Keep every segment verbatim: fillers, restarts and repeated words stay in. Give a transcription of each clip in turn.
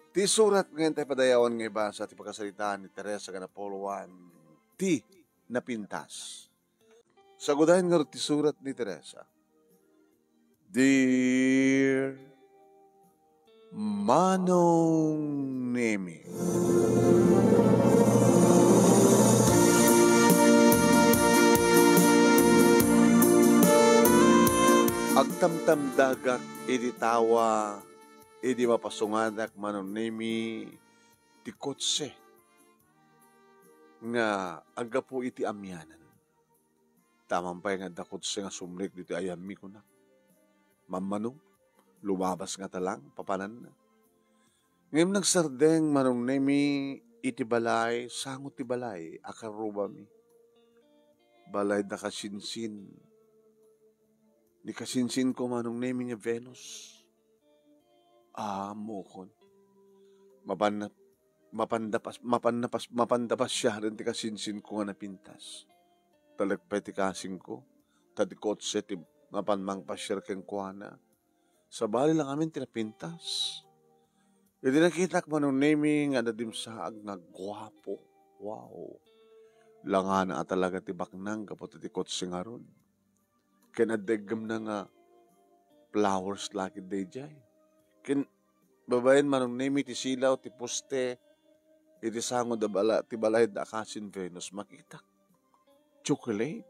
Ti surat nga intay padayawan nga ibasa ti pagkasaritaan ni Teresa nga Napoleon, ti napintas. Sagudayen ngarud ti surat ni Teresa. Dear Manong Nemi, agtamtamdagak iti tawa idi mapasungadak, Manong Nemi, ti kotse nga aggapu iti amianan. Taman pay nga adda kotse nga sumrek ditoy ayammi, kunak. Mammano, lumabas nga talang papananna. Ngem nagsardeng, Manong Nemi, iti balay, sango ti balay a karrubami. Balay da kasinsin. Ni kasinsinko, Manong Nemi, nga Venus. Ammokon. Mapanna, mapandapas, mapannapas, mapandapasiaren ti kasinsinko nga napintas. Talek pay ti kasingko, ta ti kotse ti mapan mangpasiar kenkuana. Sabali lang amin ti napintas. Idi nakitak, Manong Nemi, nga adda dimsaag nga guapo. Wow. Langana a talaga ti baknang gapu ti kotse ngarud. Ken adda iggemna nga flowers la ketdi idiay. Ken babaen, Manong Nemi, ti silaw ti poste iti sango da bala-, ti balay da kasin Venus, makitak. Chocolate?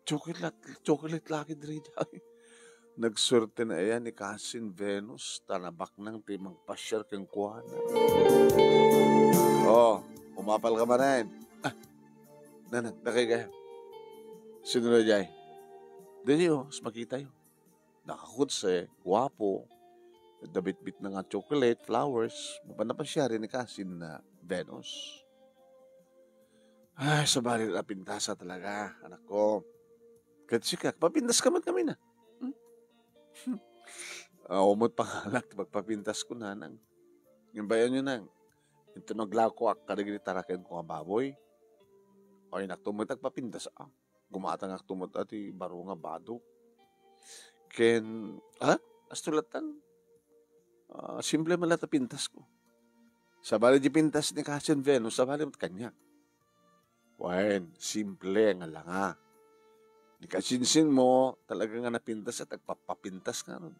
Chocolate, chocolate la ketdi idiay. Nagsuerte na aya ni kasin Venus, ta nabaknang ti mangpasiar kenkuana. Oh, umapal ka manen. Ah, nanang, dakay kaya. Sino na jay? Dili, oh, mas makita yo. Nakakutse, guapo. Dabitbit na nga chocolate, flowers. Mapan napasiar ni kasin na Venus. Ay, sabali la pintasa talaga, anak ko. Ket sika, papintas ka met kami na. Hmm? Awan met pangalak ti pagpapintas ko, nanang. Imbayan yo, nang. Ito naglakoak kadagiti taraken ko nga baboy. O, inakto met agpapintas, ah. Gumatangak tumot ti baro nga badok. Ken, ah, asto latan. Ah, simple man la ta pintas ko. Sabali di pintas ni kasin Venus, sabali met kaniak. Wen, simple nga langa. Ni kasinsin mo, talaga nga napintas at agpapapintas nga nun.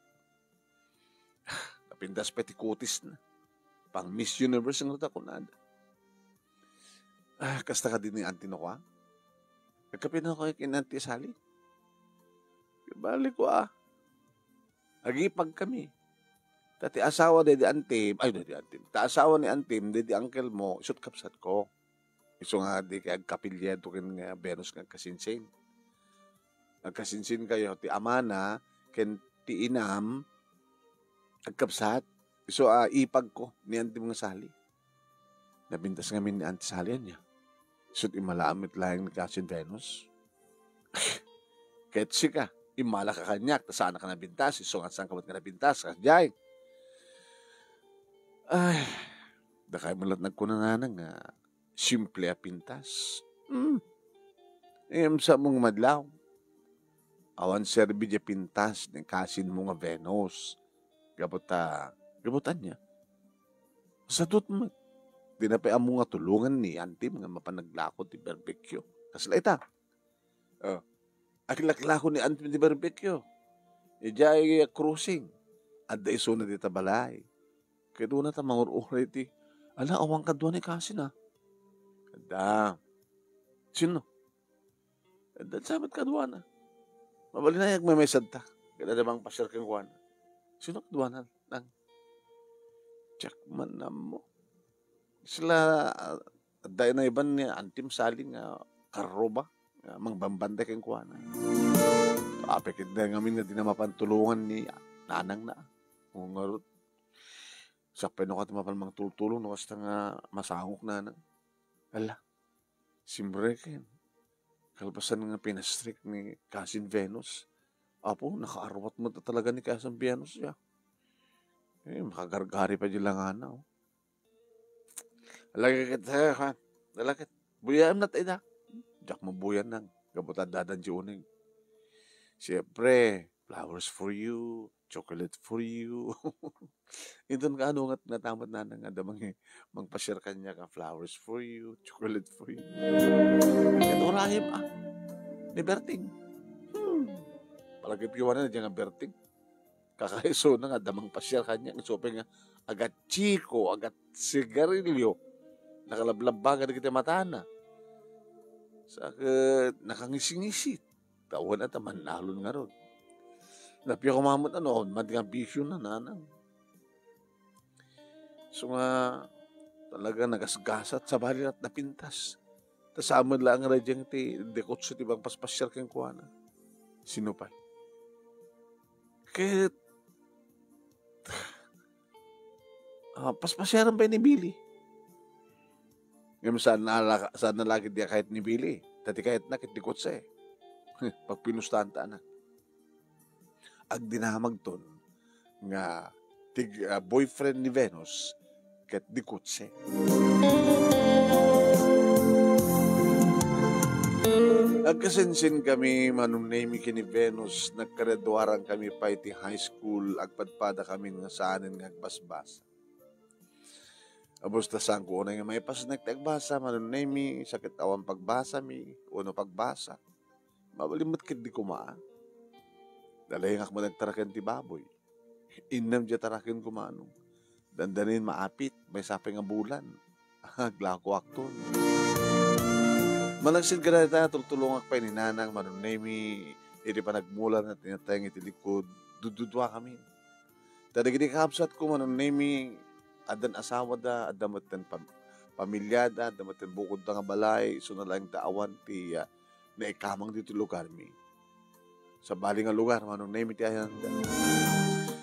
Napintas pay ti kutis na. Pang Miss Universe nga ta kunada. Ah, kasta kadi ni Auntie no, kwa? Nagkape na ako ken Auntie Sally. Balik ko, ah. Agipag kami. Ta ti asawa daydi antim, ay, daydi antim. Ta asawa ni antim, daydi uncle mo, isut' kabsat ko. Isu nga di kay agkapilya to ken nga Venus nga agkasinsin. Agkasinsin kayo, ti amana ken ti inam, agkabsat. Isu a ipag ko ni antim nga Sally. Napintas ngamin ni Auntie Sally ania. Isut' immalaan met laeng ni kasin Venus. Ket sika, immala ka kaniak, ta saan ka napintas, isu nga saan ka met nga napintas, kasdiay. Ay, dakay met la nagkunanana nga simple a pintas. Hmm. Ngem sa mong madlaw, awan serbi di pintas ni kasin mo nga Venus. Gapu ta, gapu ta ania? Sadut met. Di na pay ammo nga tulongan ni antim nga mapan naglako ti barbecue. Kasla ita. Oh. Aglaklako ni antim ti barbecue. Idiay crossing. Adda isuna dita balay. Ket una ta mangur-uray ti, ala, awan kadua ni kasin, ah. Adda. Sino? Adda sa met kaduana. Mabalin ay agmemesadta. Ket adda mangpasiar kenkuana. Sino kaduana? Nang, Jack man ammo. Sila, ah, adda na iban ni Antim Sali nga karro ba? Nga mangbambantay kenkuana. Apay ket da ngamin nga di na mapan tulongan ni nanang na. Ngarud. Sapay no kadi mapan mangtultulong no kasta nga masangok nanang. Ala. Simreken. Kalpasan nga pinastrek ni Kasin Venus. Apo, nakaarwat met talaga ni Kasin Venus ya. Eh, makagargari pa di langana, oh. Lagi ket, eh, ha? Lagi ket, buyaem na tayo da. Diak mabuyan nang, gapu ta dadan di unig. Siyempre, flowers for you. chocolate for you. Inton kaano nga, nga tamat nanang nga adda mangi-, mangpasiar kaniak nga flowers for you, chocolate for you. Ket urayem, ah, ni Berting. Hmm. Palagip ko, wala na diyan nga Berting. Kakaisuna nga adda mangpasiar kaniak, isu pay nga agat chiko, agat sigarilyo. Nakalablabbagan dagiti matana. Sa ket nakangisingisit. Tawen a ta mannalon ngarud. Napia koma met ano, madi nga bisyo na nanang. So nga, talaga nagasgasat, sabali lat napintas. Ta saan met laeng nga radiang ti dikutso ti mangpaspasiar kenkuana. Sino pay? Ket, ah, paspasiaran pay ni Billy. Ngem saan na la-, saan na la ket di kayat ni Billy. Ta ti kayatna ket dikutse. Pagpinustaan ta, anak. Agdinamagton nga tig-, ah, boyfriend ni Venus ket dikutse. Agkasinsin kami, Manong Nemy, ken ni Venus, naggraduaran kami pay ti high school, agpadpada kami nga saanen nga agbasbasa. Abus ta saanko unay nga maipasnek ti agbasa, Manong Nemy, sa ket awan pagbasami, wenno pagbasa. Mabalin met ket di koma. Nalengak met agtaraken ti baboy. Innem diay taraken ko, Manong. Dandanin maapit, maysa pay nga bulan. Aglakoakton. Malaksid kadayta, tultulongak pay ni Nanang, Manong Nemy, iti panagmula na tinateng iti likod, dududua kami. Ta dagiti kakabsatko, Manong Nemy, addan asawada, adda metten pam-, pamilyada, adda metten bukodda nga balay, isuna laeng ta awan ti, ah, naikamang ditoy lugarmi. Sabali nga lugar, Manong Nemy, ti ayanda.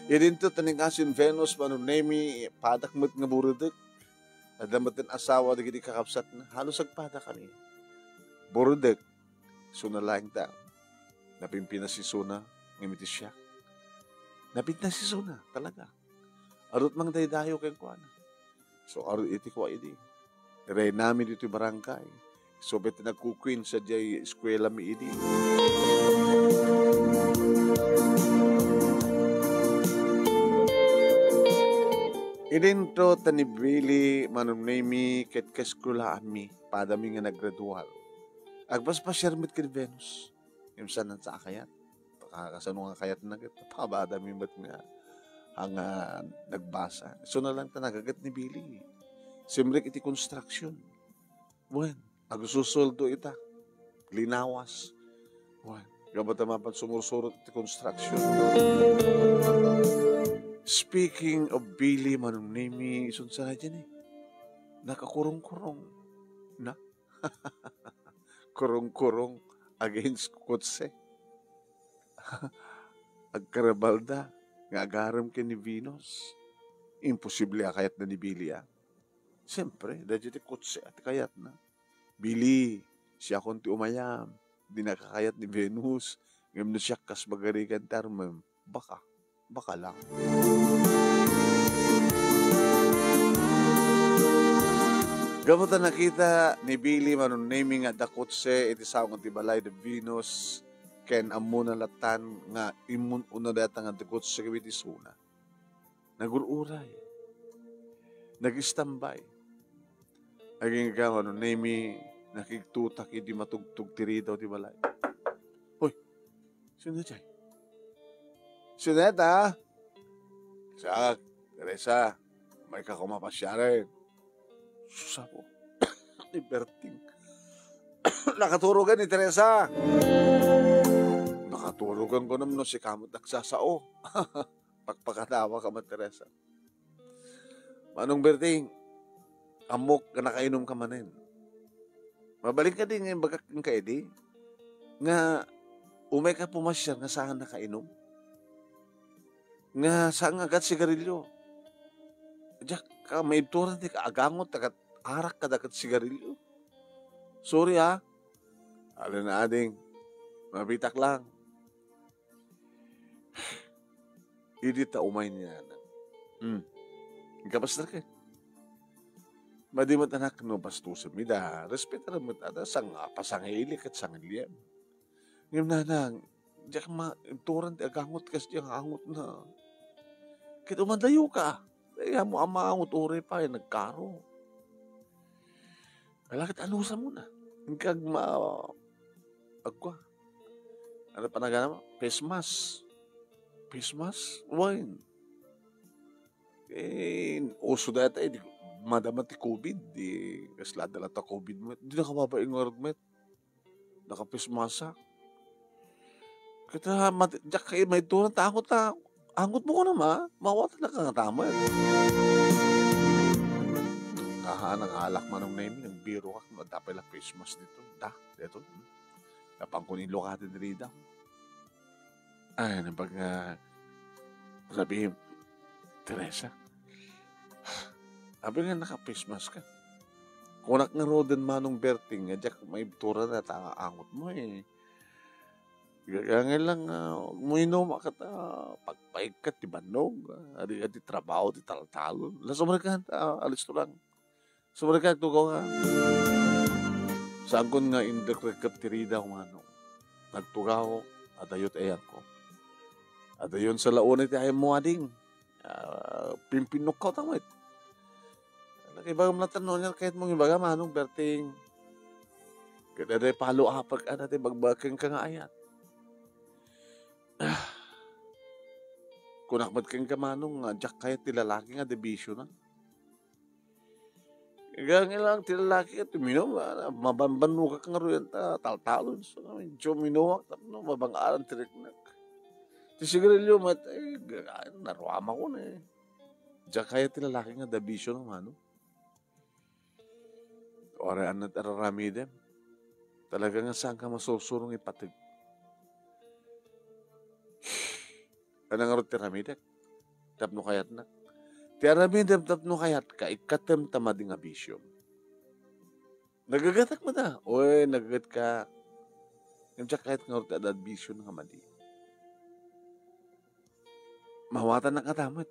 Idinto ta ni Kasin Venus, Manong Nemy, padak met nga buredek. Adda metten asawa dagiti kakabsatna. Halos agpada kami. Buredek, isuna laeng ta. Napimpinas isuna, ngem iti siak. Napintas isuna, talaga. Arut mangdaydayo kenkuana. So, arut iti kua idi. Iray nami ditoy barangay. Isu pay ti nagkukuin sadiay eskuelami idi. Idinto ta ni Billy, Manong Nemy, ket kaeskuelaanmi, padami nga naggraduar. Agpaspasiar met ken Venus. Ngem saan sa a kayat. Ka-, kasano nga kayatna ket? Pabadami met nga, nga nagbasa. Isuna laeng ta nagaget ni Billy. Simrek iti construction. Wen, agsusueldo ita. Linawas. Wen, gapu ta mapan sumursurot iti construction. Speaking of Billy, Manong Nemy, isun sa radyan eh. Nakakurong-kurong. Na? Kurong-kurong against kutse. Agkarabalda nga agarem ken ni Venus. Imposible a kayatna ni Billy, ah. Siyempre, daytoy ti kutse a ti kayatna. Billy, siakon ti umayam. Dinaka kayat ni Venus. Ngem no siak kas bagarigan ti armem, baka. Baka lang. Gapu ta nakita ni Billy, Manong Nemy, nga adda kutse iti saongen ti balay da Venus, ken ammona latan nga immun-una dayta nga adda kutse ken iti isuna. Nagur-uray. Nag-istambay. Agingga, Manong Nemy, nakigtutak idi matugtog ti ridaw ti balay. Hoy, sino daydiay? Sino dayta? Siak, Teresa. Umayka koma pasiaren. Sus, apo. Ni Berting. Nakaturogan ni Teresa. Nakaturogan ko naman no sika met nagsasao. Pakpakatawa ka met, Teresa. Manong Berting, ammok nga nakainom ka manen. Mabalin kadi nga imbagak kenka idi nga umayka pumasiar nga saan nakainom? Nga saan nga agat sigarilyo? Diak ka maibturan ti kaagangot ta kat arak kada ket sigarilyo. Sorry, ah. Alin na ading, mabitak lang. Idi ta umay ni Nanang. Hmm. Inkapasda ket. Madi met, anak, no bastusem ida, respetarem met ada, sang-, pasangili ket sangiliem. Ngem, Nanang, Diak ma-, turan ti agangot kas diak angotna. Ket umadayoka. Ay, amo a maangot uray pay nagkaro. Ala ket anusamon a. Inka agma-, agkua. Ano panaganmo? Face mask. Face mask? Wen. Eh, uso dayta, eh, di, madama ti covid, di, kasla dala ta covid met. Di nakababain nga met. Naka-face mask. Kita, mat-, diak kay may turan ta angot ta, angotmo ko naman, mawatan na kang taman. Aha, nangalak manong na yun, nagbiro ka, madapay lang face mask dito. Da, dito. Napangkon ilo ka din rida. Ay, nabag nga, sabi, Teresa, abi nga naka-face mask ka. Kunak nga roden manong Berting, nga diak maibtura na ta angotmo eh. Gagangay lang, ah, mo inom, kat, ah, pagpaigkat ti bannog, ah, adi, adi trabaho, ti taltalon. Las umrek ka, ah, alis to lang. Sumrek ka, agtugaw ka. Saankon nga indek-rekep ti rida, manong. Nagtugaw, adayot ayanko. Adayon sa launay ti ayam mo, ading. Ah, pimpinukkaw ta met. Nagibagam lang tan no, anya kayat mong ibaga, manong Berting. Kada day palo apak, ada ti bagbaken ka nga ayat. Ah. Kunak met kenka, manong, nga diak kayat ti lalaki nga debisyo na. Igang ilang ti lalaki ket uminom, ah, mabanbanogak nga ruyan ta taltalon. So, medyo uminumak tapno mabang-aran ti riknak. Ti sigarilyo met, eh, ga-, naruamakon, eh. Diak kayat ti lalaki nga debisyo na, manong. Uray ania ti ar-aramidem. Talaga nga saanka masursurong ipateg. Ania ngarud ti aramidek tapno kayatnak? Ti aramidem tapno kayatka, ikkatem ta madi nga bisiom. Nagagetak met a. Oy, nagagetka. Ngem diak kayat ngarud ti adda bisiona nga madi. Mawatannak ngata met.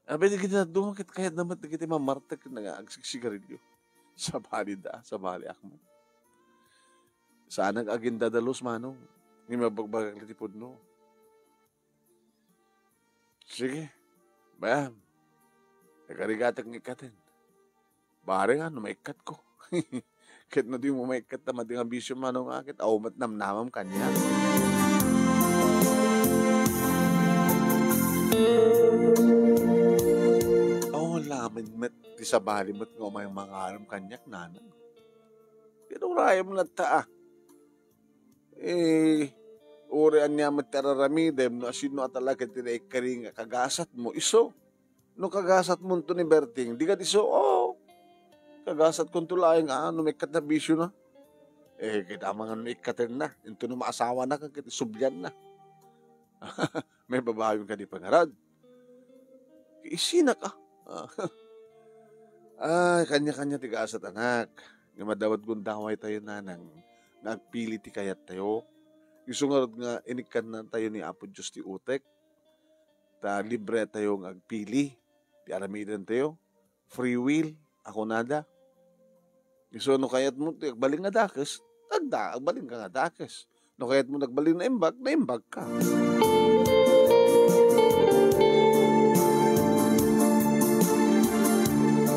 Abi dagiti dadduma ket kayatda met dagiti mamartek nga agsigsigarilyo. Sabali da, sabali ak met. Saanak agindadalus, manong. Ngem mabagbagak ti pudno. Sige. Bayam. Nagarigatek nga ikkaten. Bareng a no maikkatko. Ket no dimo maikkat ta madi nga bisio, manong a, ket awan met namnamam kaniak. Awan laeng met ti sabali met nga umay mangarem kaniak, nanang. Ket urayem latta a. Eh, uray ania met ti ar-aramidem no asino a talaga ti naikkari nga kagasatmo, isu. No kagasatmonto ni Berting, di kadi isu, oo. Kagasatkonto laeng a no maikkat a bisiona. Eh, ket amangan no ikkatenna, inton no maasawana ket isublianna. May babayon kadi pangarad. Isinak a. Ay, kanya-kanya ti gasat, anak. Nga madawat gundaway tayo, nanang, nga agpili ti kayat tayo. Isu ngarud nga inikkan tayo ni Apo Dios ti utek. Ta libre tayo nga agpili ti aramiden tayo. Free will, a kunada. Isu no kayatmo ti agbalin nga dakes, agda-, agbalinka nga dakes. No kayatmo ti agbalin naimbag, naimbagka.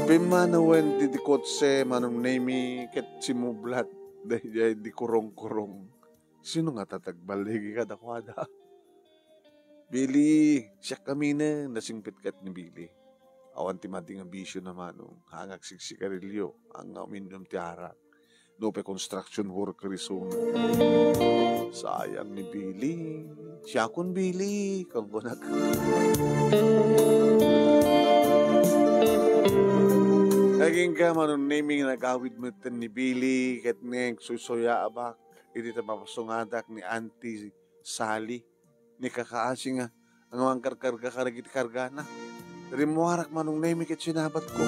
Pimmanawen ti, di kotse, manong Nemi, ket simublat, daydiay di kurong-kurong. Sino nga tatagbaligi kadakuada? Bili, siak kaminen, nasingpet ket ni Bili. Awan ti madi nga bisio na manong, haan nga agsigsigarilyo, haan nga uminom ti arak. Nupay construction worker isuna. Sayang ni Bili. Siakon, Bili, kangkunak. Nagingga manong Nemi nga nagawid metten ni Bili, ket neng suysuyaabak, idi ta mapasungadak ni Auntie Sally. Ni kakaasi nga, nga mangkarkarga kadagiti kargana. Rimmuarak manong Nemi ket sinabatko.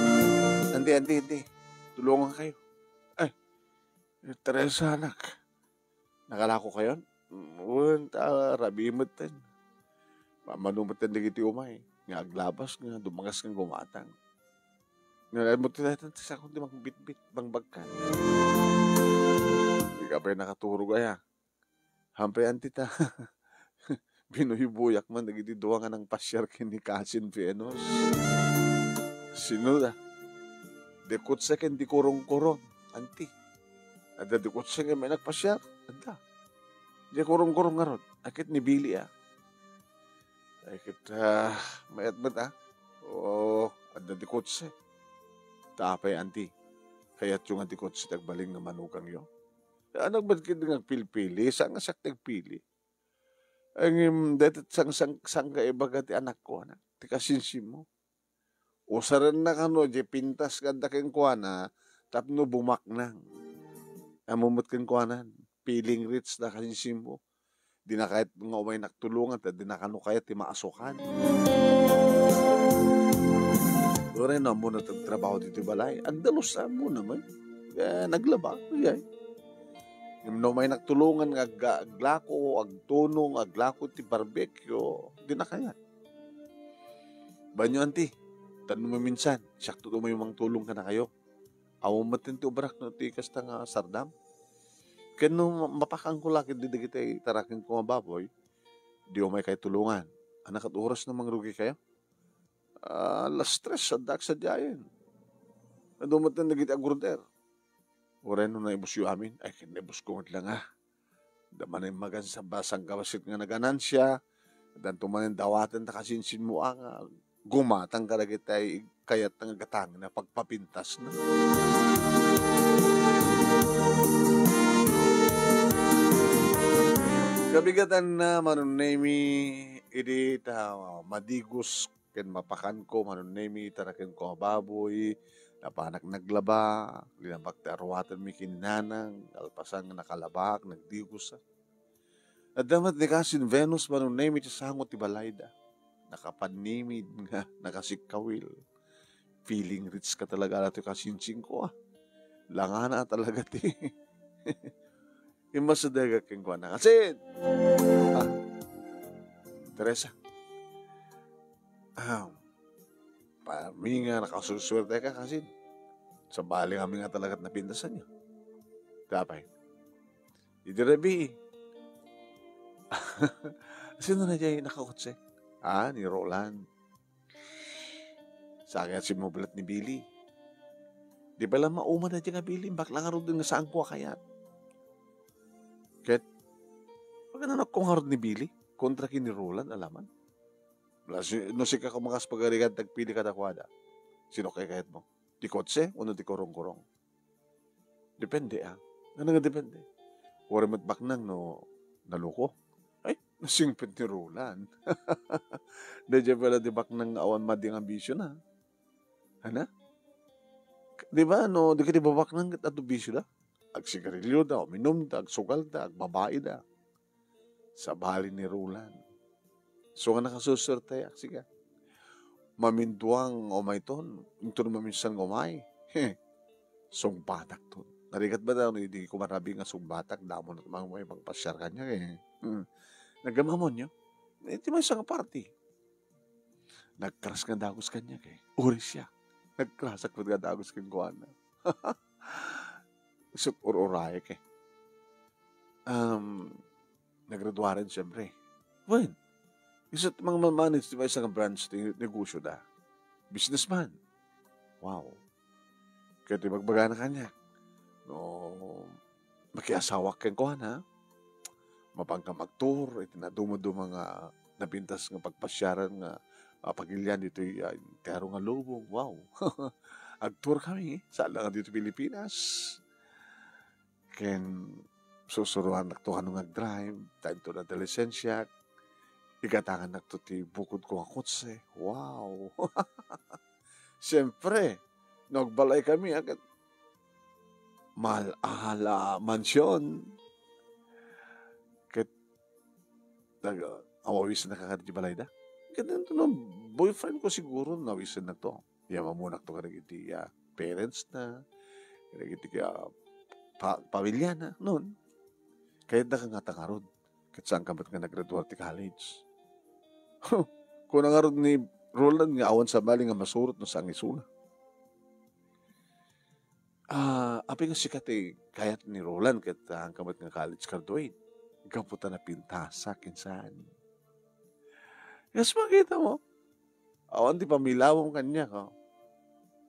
Andi, andi, andi. Tulongan kayo. Ay, Teresa, anak. Nakalako kayon? Wen, ta rabii metten. Mamano metten dagiti umay. Nga aglabas nga, dumagas nga gumatang. Nga, mo ti daytan ti sakon ti mangbitbit, mangbagkan. Apay nakaturog aya? Hampay, anti, ta binuybuyak man dagiti dua nga nangpasiar ken ni Cousin Venus. Sino da? Di kutse ken di kurong-kurong, anti. Adda di kutse nga may nagpasiar, adda. Di kurong-kurong ngarud, a ket ni Billy, a. Ay, ket, ah, mayat met, a. Oo, adda di kutse. Ta apay, anti? Kayatyo nga di kutse ti agbalin nga manugangyo? Anak met ket nga agpilpili, saan nga siak ti agpili? Ay, ngem, dayta sang, sang, sangkaibaga ti anakko, anak, ti kasinsinmo. Usarenna kano diay pintas nga adda kenkuana tapno bumaknang. Ammom met kenkuana, feeling rich da kasinsinmo. Dina kayat nga umaynak tulongan, ta dina kano kayat ti maasukan. Uray no ammona ti agtrabaho ditoy balay, agdalus ammona met. Eh, naglaba, ay. Ngem no umaynak tulongan nga ag-, aglako, agtunong, aglako ti barbecue, dina kayat. Banyo, anti, ta no maminsan, siakto ti umay mangtulong kadakayo. Awan met ti obrak no ti kasta nga sardam. Ken no ma-, mapakanko la ketdi dagiti tarakenko nga baboy, di umaykayo tulongan. Ania ket oras no mangrugikayo? Ah, alas tres, addaak sadiayen. Adu met dagiti agorder. Uray no naibusyo amin, ay, ken naibusko met la nga. Adda manen magan sa basang kabasit nga naganansia, addanto manen dawaten ta kasinsinmo a nga gumatang kadagiti kayat nga gatangen a pagpapintasna. Kabigatanna, Manong Nemy, idi ta madigos ken mapakanko, Manong Nemy, tarakenko a baboy, napanak naglaba, linabak ti aruatenmi ken ni Nanang, kalpasan nga nakalabak, nagdigos. Adda met ni Cousin Venus, Manong Nemy, ti sango ti balayda. Nakapannimid nga nakasikkawil. Feeling rich ka talaga, ala ti kasinsinko, a. Langana talaga ti immasidegak kenkuana. Kasin! Ah, Teresa. Ah, parmi nga nakasuswerteka, kasin. Sabali ngamin nga talaga ti napintasanyo. Ti apay? Idi rabii. Sino na diay nakakutse? Ah, ni Roland. Sa kayat simmubelat ni Billy. Di bala mauma na diay nga Billy, bakla ngarud nga saanko a kayat. Ket, pagananakko ngarud ni Billy, kontra ken ni Roland, alaman. Wala, si-, no sika kumakas pagarigan, tagpili kadakuada. Sino kay kayatmo? Ti kotse wenno ti kurong-kurong? Depende, ah. Ano nga depende? Uray met baknang no naloko. Ay, nasingpet ni Roland. Daydiay pala ti baknang nga awan madi nga bisio na. Ana? Di ba, no, dagiti babaknang ket adu bisio da? Agsigarilio da, uminum da, agsugal da, agbabai da. Sabali ni Roland. So nga nakasusuerteak, sika. Maminduang umayton, inton maminsan nga umay. He. Sungbatakton. Narigat ba daw no idi ko marabi nga sungbatak, damo na tumang may pagpasiar kaniak, eh. Hmm. Nagamamonyo? Iti maysa nga party. Nagkras nga dagus kaniak, eh. Uri siya. Nagkrasak nga dagus kenkuana. Isut ur-uraek, eh. Um, nagraduaren, siyempre. Wen, isut mangmanage ti maysa nga branch ti negosyo da. Businessman. Wow. Ket ibagbagana kaniak, no makiasawak kenkuana, mapanka mag-tour iti naduma-duma nga napintas nga pagpasiaran nga, ah, pagilian ditoy, ah, entero nga lubong. Wow! Agtour kami, saan la nga ditoy Pilipinas. Ken susuroannakto kano nga agdrive, ta inton adda lisensiak, igatangannakto ti bukodko nga kotse. Wow! Siempre, no agbalay kami, a, ket mahal-ahal a mansion. Ket nag-, awawisennaka kadi ti balayda. Ket inton no boyfriendko siguro, nawisennakto. Yaman munakto kadagiti, ah, parents na, kadagiti, ah, pa-, pamilya na, non. Kayatnaka ngata ngarud, ket saanka met nga naggraduar ti college. Kuna ngarud ni Roland nga awan sabali nga masurot no saan nga isuna. Ah, apay nga sika ti kayat ni Roland ket, ah, kamet nga college graduate? Gapu ta napintasak, insan. Kas makita mo, awan ti pamilawam kaniak, oh.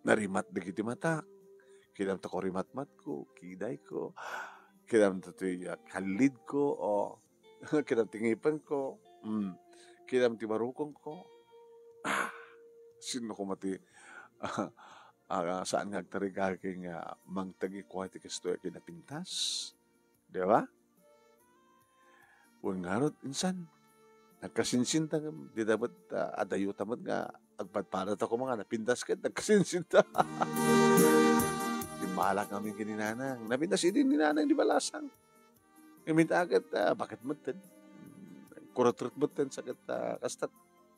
Narimat dagiti matak. Kinamta ko rimatmatko, kidayko. Kinamta ti, ah, kallidko, oh. Kinam ti ngipenko. Mm. Kinam ti barukongko. Ah, sino koma ti, ah, saan nga agtarigagi nga mangtag ikuay ti kastoy a kinapintas? Di ba? Wen ngarud, insan, nagkasinsinta ngem, dita met, ah, adayota met nga agpadpadata koma nga napintas ket nagkasinsinta. Dimmalak ngamin ken ni Nanang. Napintas idi ni Nanang di balasang. Ngem ita ket, ah, baket metten. Kurutrut metten sa ket, ah, kasta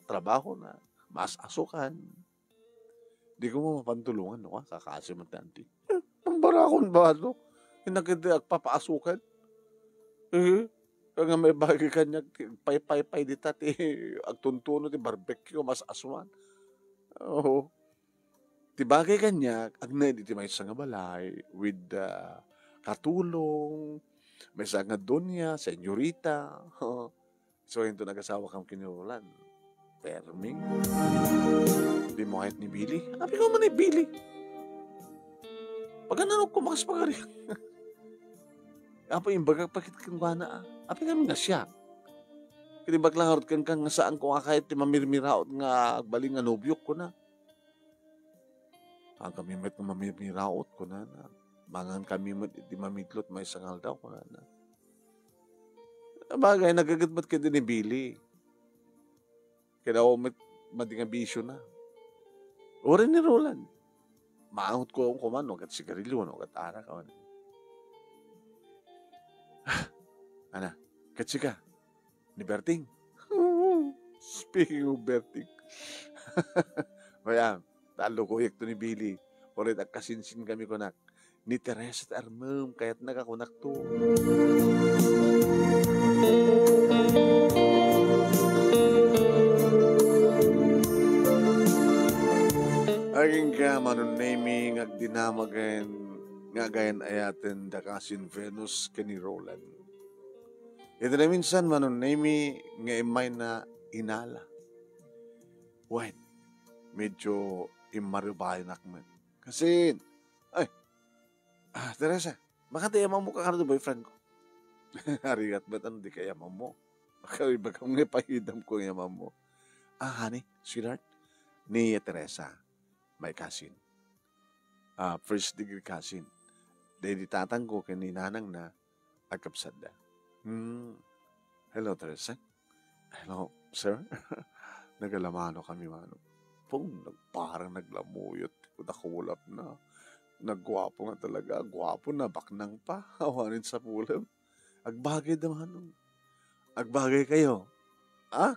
trabahona, mas-asokan. Di ko mo mapantulongan, no, ah, kakasi met ti auntie. Eh, pambarakon ba, no? Innak iti agpapaasokan. Eh, kaya nga may bagay kaniak, ti paypaypay dita, ti agtuntuno, ti barbecue, mas-asoan. Oo. Ti bagay kaniak, agna iti maysa nga balay with, ah, katulong, maysa nga doña, senyorita. So, inton agasawakam ken ni Roland, permi. Di mo kayat ni Billy? Apay nga man ni Billy? Pagananok ko, makas pagari. Apay, imbagak pa ket kenkuana, ah. Apay nga siak? Ket imbag lang ngarud kenka nga saanko nga kayat ti mamirmiraot nga agbalin nga nobiok, kuna. Saan kami met nga mamirmiraot, kunana. Mangan kami met iti mamitlot maysa nga aldaw, kunana. Bagay, nagaget met ket ni Billy. Kaya met madi nga bisyo na. Uray ni Roland. Maangot ko koma no ket sigarilyo, no ket arak, awan. Ana, ket sika, ni Berting. Speaking of Berting. Mayam, talukuyek to ni Billy. Uray agkasinsin kami kunak. Ni Teresa ti armem, kayatna ka kunakto. Agingga, Manong Nemy, nga agdinamagen, nga agayan-ayaten da kasin Venus ken ni Roland. Iti naminsan, Manong Nemy, nga immay na inala. Wen, medyo immarebayanak met. Kasin, ay, ah, Teresa, baka ti amammo ka kano boyfriend ko. Arigat met ano di kay amammo. Baka ibagam nga ipahidam ko nga amammo. Ah, honey, sweetheart, ni Teresa, my cousin. Ah, first degree cousin. Daydi tatang ko ken ni nanang na, agkabsatda. Hmm. Hello, Teresa. Hello, sir. Nagalamano kami, mano. Pung, nagparang naglamuyot. Kuda kulap na. Nagguapo nga talaga. Guapo na, baknang pa. Awanin sa pulem. Agbagay da, mano. Agbagay kayo. Ah?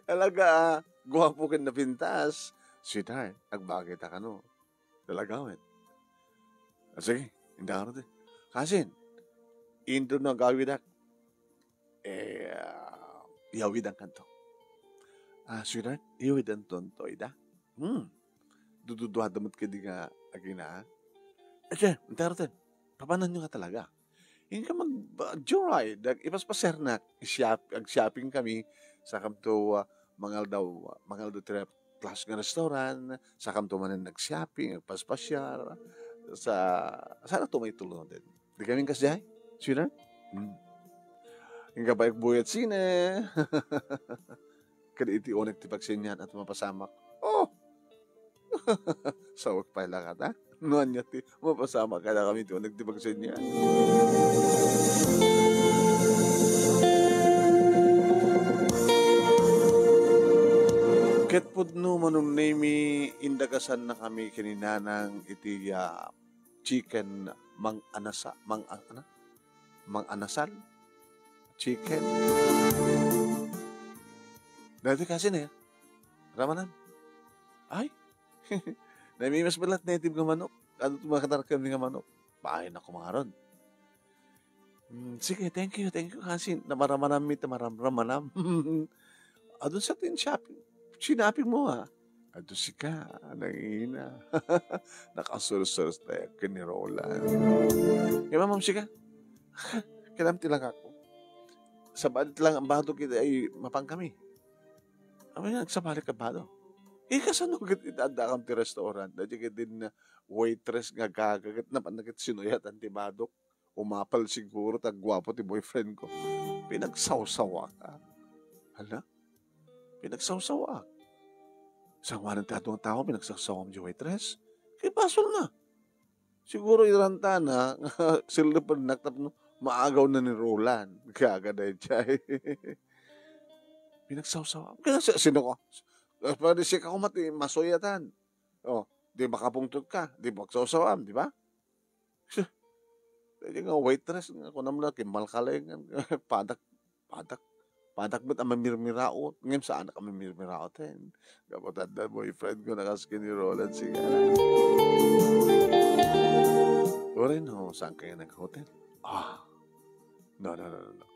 Talaga, ah. Guapo ken napintas. Sweetheart, agbagay ta kano. Talaga met. Ah, sige, inda ka ti. Kasin, inton no agawidak, eh, ah, iyawidan kanto. Ah, sweetheart, iyawidan tonto, ida. Hmm. Dududuada met kadi nga agina, ah. Eh, sige, inda ka ti. Papananyo nga talaga. Inka mag, ah, joyride, ag-, ipaspasiarnak, i-shop-, ag-shopping kami, sa kamto, ah, mangaldaw, mangaldaw ti class nga restaurant, sa kamto manen nag-shopping, agpaspasiar, sa, saan to may tulong din? Di kami kasdiay? Sino? Hmm. Inka ba buyat sine? Kada iti unek ti pagsenyan at mapasamak. Oh! Sawek pay lakat, ha? No anya ti mapasamak kada kami ti unek ti pagsenyan. Ket pudno, Manong Nemy, indagasan na kami ken ni Nanang iti, ah, chicken mang-anasa-, mang-, ano? Mang-anasal? Chicken? Dati kasi na yan. Ramanan. Ay! Namimas balat native nga manok. Ano itong mga katarkam nga manok? Bahay na kumangaron. Mm, sige, thank you, thank you, kasi namaramanam mi, tamaramramanam. Adun sa tin shopping. Sinaping mo, ha? Adto sika, nangina. Nakasursursuray ken ni Roland. Ngem ammom sika, kinam ti langakmo. Sabali ti lang-, badok iti ay mapankami. Ammom nga, nagsabali ka badok. Ikasano ket ita addakam ti restaurant? Daydi ket din waitress nga gaga ket napan na ket sinuyatan ti badok. Umapal siguro ta guapo ti boyfriend ko. Pinagsawsawak. Hala? Pinagsawsawak. Sangoanan ti adu nga tao, pinagsawsawak ti waitress. Kay basol na. Siguro irantana nga sellepennak tapno maagaw na ni Roland. Gaga daydiay. Pinagsawsawak. Kaya si-, sino ko? Pwede sika ko mati, masuyatan. Oh, di makapungtot ka, di magsawsawam, di ba? Siya, daydi nga waitress nga kunam la, kimmalkalengan, padak, padak, padak met a mamirmiraot, ngem saanak a mamirmiraot, hen. Gapu ta adda boyfriend ko, nakas ken ni Roland, sige. Uray no, saan kayo nag-hotel? Ah, no, no, no, no, no.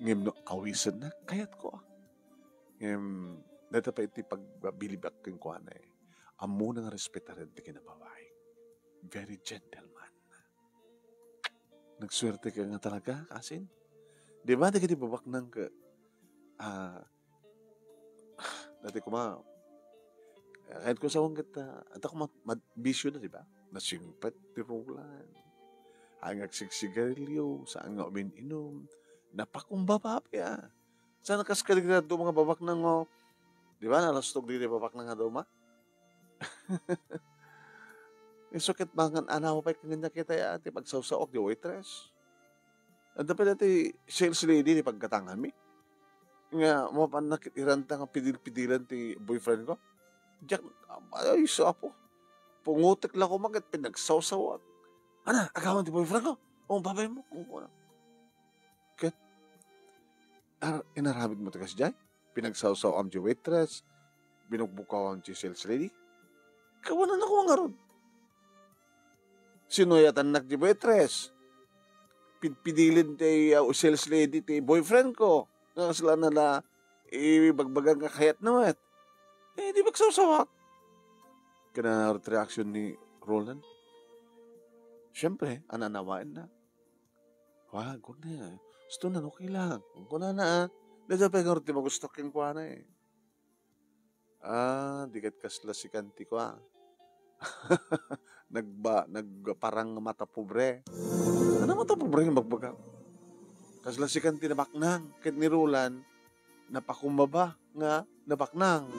Ngem no, awisen na, kayat ko, ah. Ngem, dayta pay iti pagbilibak kenkuana, eh. Ammona nga respetaren ti kinababaik. Very gentleman. Nagsuerte ka nga talaga, kasin. Di ba, dagiti babaknang ka, ah, dati kuma, kahit ko sawang ket, ah, adda kuma mad-, bisyo na, di ba? Nasingpet ti Roland. Ay, nga agsigsigarilyo, saan nga umin-inum. Napakumbaba pay, ah. Saan kas kadigdi nga duma nga babaknang, oh? Di ba, nalastog didi babaknang nga duma? Isu ket mangan-anaw pay ken nga kita ya, ti pagsawsawak di waitress. Adda pay dati sales lady ti pagkatanganmi. Nga, mapanna ket iranta nga pidil-pidilan ti boyfriend ko. Diak, ay, sapo. Pungotek la koma ket pinagsawsawak. Ana, agawan ti boyfriend ko. Oh, babay mo, kung kuna. Ket, ar-, inaramid mo ti kasdiay? Pinagsawsawam ti waitress, binugbukawam ti sales lady. Kawanan ako ngarud. Sinuyatannak ti waitress. Pidpidilin ti, uh, sales lady ti boyfriend ko. Nga kasla na la, ibagbaga nga kayat na met. Eh, di magsawsawak. Kana reaction ni Roland? Siyempre, ananawain na. Wag, wag na. Gusto na, okay lang. Kung kunana, ah. Dahil sa pagkakaroon, di magusto kenkuana eh. Ah, di ket kasla sikan ti kua. Nagba-, nagparang mata pobre. Ano mata pobre nga magbaga? Kasla sikan ti nabaknang, ket ni Roland, napakumbaba nga nabaknang.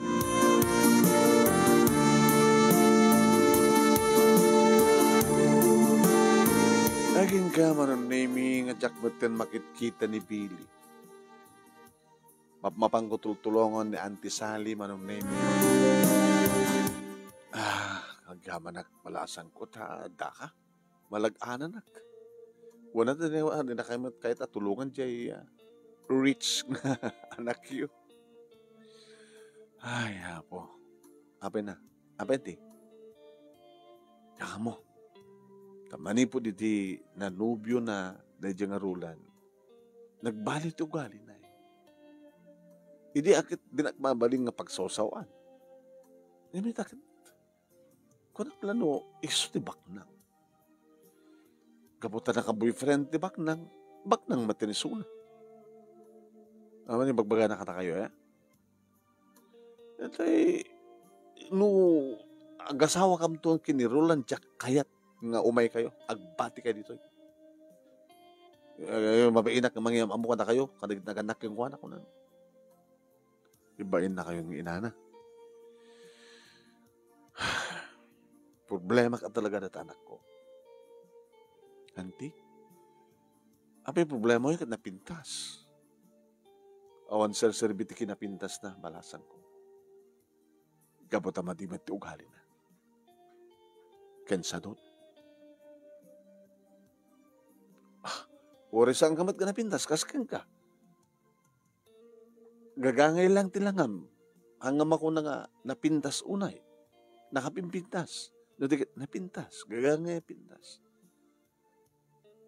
Agingga, Manong Nemy, nga diak metten makitkita ni Billy. Mapmapanko tultulongon ni Auntie Sally, Manong Nemy. Ah, agyamanak, balasangko ta, daka. Malag-ananak. Wala na, di na kayo mat-, kahit atulungan jay, ah, rich nga anakyo. Ay, apo. Apay na. Apay ti? Kamo. Ta manipud iti nanubio na daydi nga Roland, nagbali ti ugali na eh. Idi aket dinak mabalin nga pagsawsawan. Ngem ita ket, kunak la no, isu ti baknang. Gapu ta naka-boyfriend ti baknang, baknang met ti isuna. Awan ni bagbagana kadakayo, eh? Itay, no agasawakamto ken ni Roland, diak kayat nga umay kayo, agbati kayo ditoy. Eh, mabainak nga mangyam-ammo kadakayo, kadagiti naganak kenkuana, kunan. Ibain na kayo nga inana. Problema ka talaga data anak ko. Anti? Apay problema yo ket napintas. Awan serserbi ti kinapintas na, balasang ko. Gapu ta madi met ti ugali na. Ken sadut. Ah, uray saan ka met nga napintas, kas kenka. Gagangay lang ti langam. Anga makuna nga napintas unay. Nakapimpintas. No di ket napintas. Gagangay a pintas.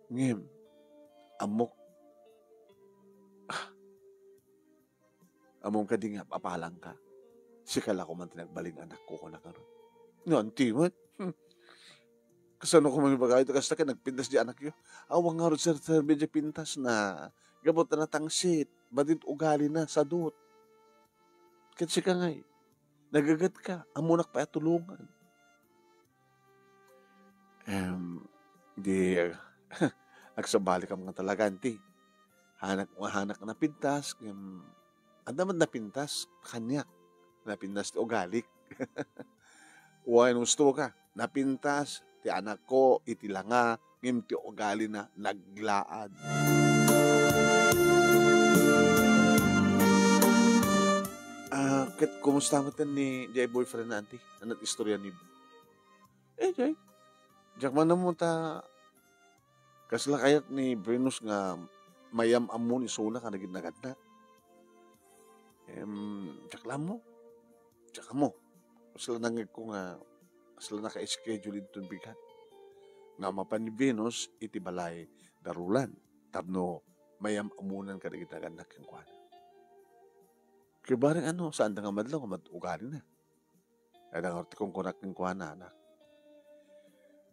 Ngem, ammok. Ah. Ammom kadi nga apalangka. Sika la koma ti nagbalin, anakko, kuna ngarud. No, anti met. Hmm. Kasano koma ibagam iti kasta ket nagpintas diay anakyo? Awan ngarud serserbi diay pintasna. Gapu ta natangsit, badin ugalina, sadut. Ket sika ngay, nagagetka, ammonak pay a tulongan. Em, di, agsabali ka nga talaga, anti. Hanak, hanak napintas, em, adda met napintas kaniak. Napintas ti ugalik. Wen, husto ka. Napintas ti anakko iti langa, ngem ti ugalina naglaad. Ah, ket kumusta met ni diay boyfriend na, anti? Anat istorya ni Eh, jay. Diak man ammo ta kasla kayat ni Venus nga mayam-ammo ni Sona kadagiti nagannak. Em, diak la ammo. Diak ammo. Kasla nangngegko nga kasla naka-schedule inton bigat nga mapan ni Venus iti balay da Roland tapno mayam-ammonan kadagiti nagannak kenkuana. Ket bareng ano, saanda nga madlaw nga mad-ugalina. Adda ngarud ti kunkunak kenkuana, anak.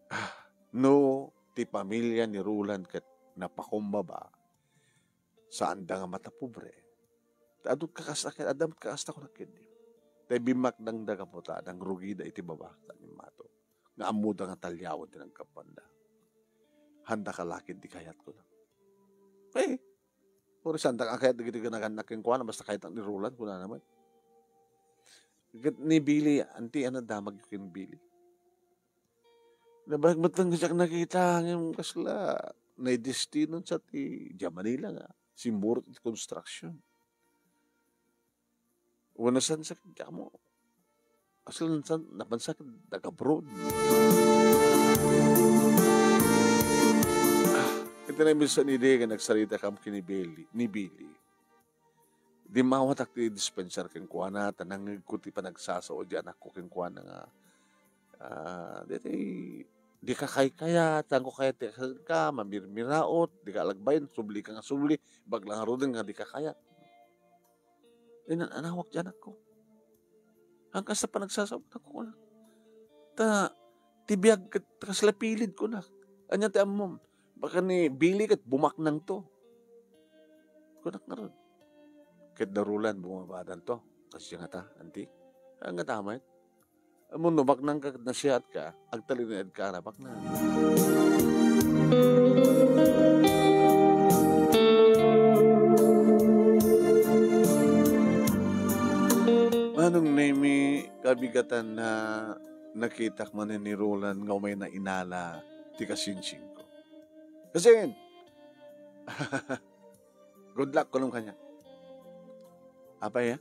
Ah, no ti pamilia ni Roland ket napakumbaba, saanda nga matapobre. Ta adda met kakasta ket, adda met kakasta kunak ketdi. Ta ibimmaknangda gapu ta nangrugida iti babakta ni Mato. Nga ammoda nga taliawen ti naggapuanda. Haanda ka la ketdi kayat, kunak. Eh, Uray, saandak a kayat dagiti nagannak kenkuana, basta kayatnak ni Roland, kunana met. Ket ni Billy, anti, ano, damag ken Billy. Nabayag met lang siak nakita, ngem kasla, naidestinon sa ti, diay Manila nga, simmurot iti construction. Wen, nasansak iti amo. Asal napan sa nag-abroad. Ah, iti naminsan idi nga nagsaritakam ken ni Billy, ni Billy. Dimmawatak ti dispenser kenkuana, ta nangngegko ti panagsasao diay anakko kenkuana nga, ah, ditoy, dika kaykayat, saanko kayat ti kasarka, mamirmiraot, dika alagbayen, subli ka nga subli, ibagak la ngaruden nga dika kayat. Inan-anawak diay anakko. Haan kasta panagsasao, kunak. Ta, ti biag ket kasla pilid, kunak. Ania ti ammom? Baka ni Billy ket bumaknangto. Kunak ngarud. Ket da Roland bumabadanto. Kasdiay ngata, anti? Haan ngata met. Ammom no baknangka ket nasiatka, agtalinaedka a baknang. Manong Nemi, kabigatanna, nakitak manen ni Roland nga umayna inala ti kasinsingko. Kasin! Good luck, kunam kaniak. Apay, ah?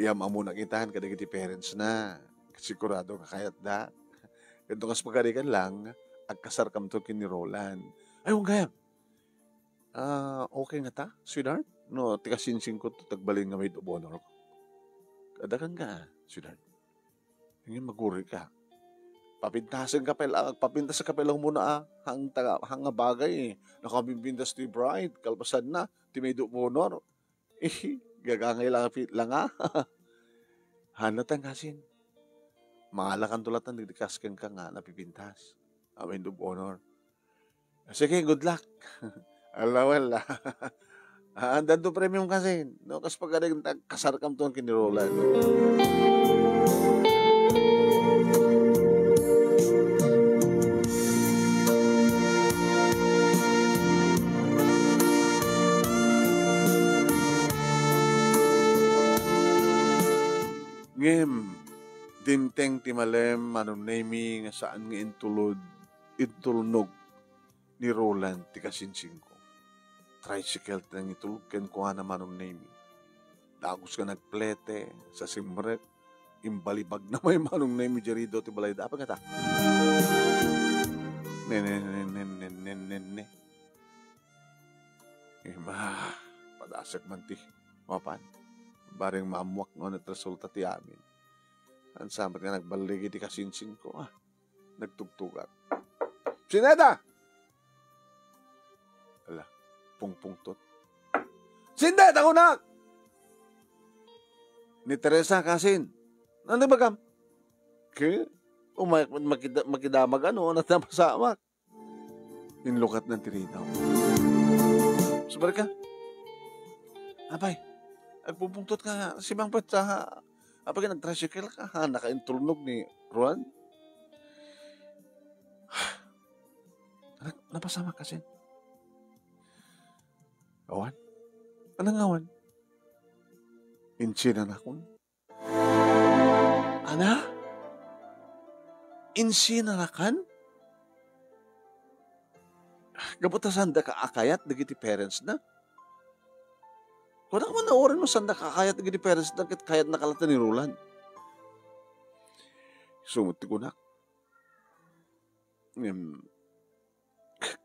Iyam-ammonak itan kadagiti parents na. Sigurado nga kayatda. Ket no kas pagarigan lang, agkasarkamto ken ni Roland. Ay, wen gayam. Ah, okay ngata, sweetheart? No, ti kasinsingko ti agbalin nga maid of honor ko. Adda kenka, sweetheart? Ngem agurika. Papintasenka pay la, agpapintasenka pay la umuna, a, haan ta, haan nga bagay, eh. Nakapinpintas ti bride, kalpasanna, ti maid of honor. Eh, gagangay la nga pi-, la nga. Haan latta, kasin. Mangalakanto latta dagiti kas kenka nga napipintas. A maid of honor. Sige, good luck. Ala, wala. Ah, danto premium kasin. No, kas pagarigan ta, kasarkamton ken ni Roland. Ngem, dimteng ti malem, Manong Nemi, nga saan nga intulod, intulnog ni Roland ti kasinsingko. Tricycle ti nangitulog kenkuana, Manong Nemi. Dagus nga nagplete, sa simrek, imbalibagna may Manong Nemi diay rido ti balayda. Apay ngata? Ne, ne, ne, ne, ne, ne, ne, ne. Ima, padasek man ti mapan. Bareng maammoak no ania ti resulta ti amin. Haan sa met nga nagballigi ti kasinsingko, ah. Nagtugtugak. Sino dayta? Ala, pungpungtot. Sino dayta, kunak? Ni Teresa, kasin. Ania ibagam? Ket umayak met makida-, makidamag, ano, napasamak. Inlukatna ti rinaw. Sumar ka? Apay, agpupungtot ka, simangpet sa, apay, nag-tricycle ka, ha? Nakaintulnog ni Roland? Anak, napasamak kasin? Awan? Anang awan? Insinanakon? Ana? Insinanakan? Gapu ta sanda ka akayat dagiti parents na? Kunak man, naurin no sanda ka akayat dagiti parents na ket kayatna ka latta ni Roland. Sumut ti kunak. Ngem,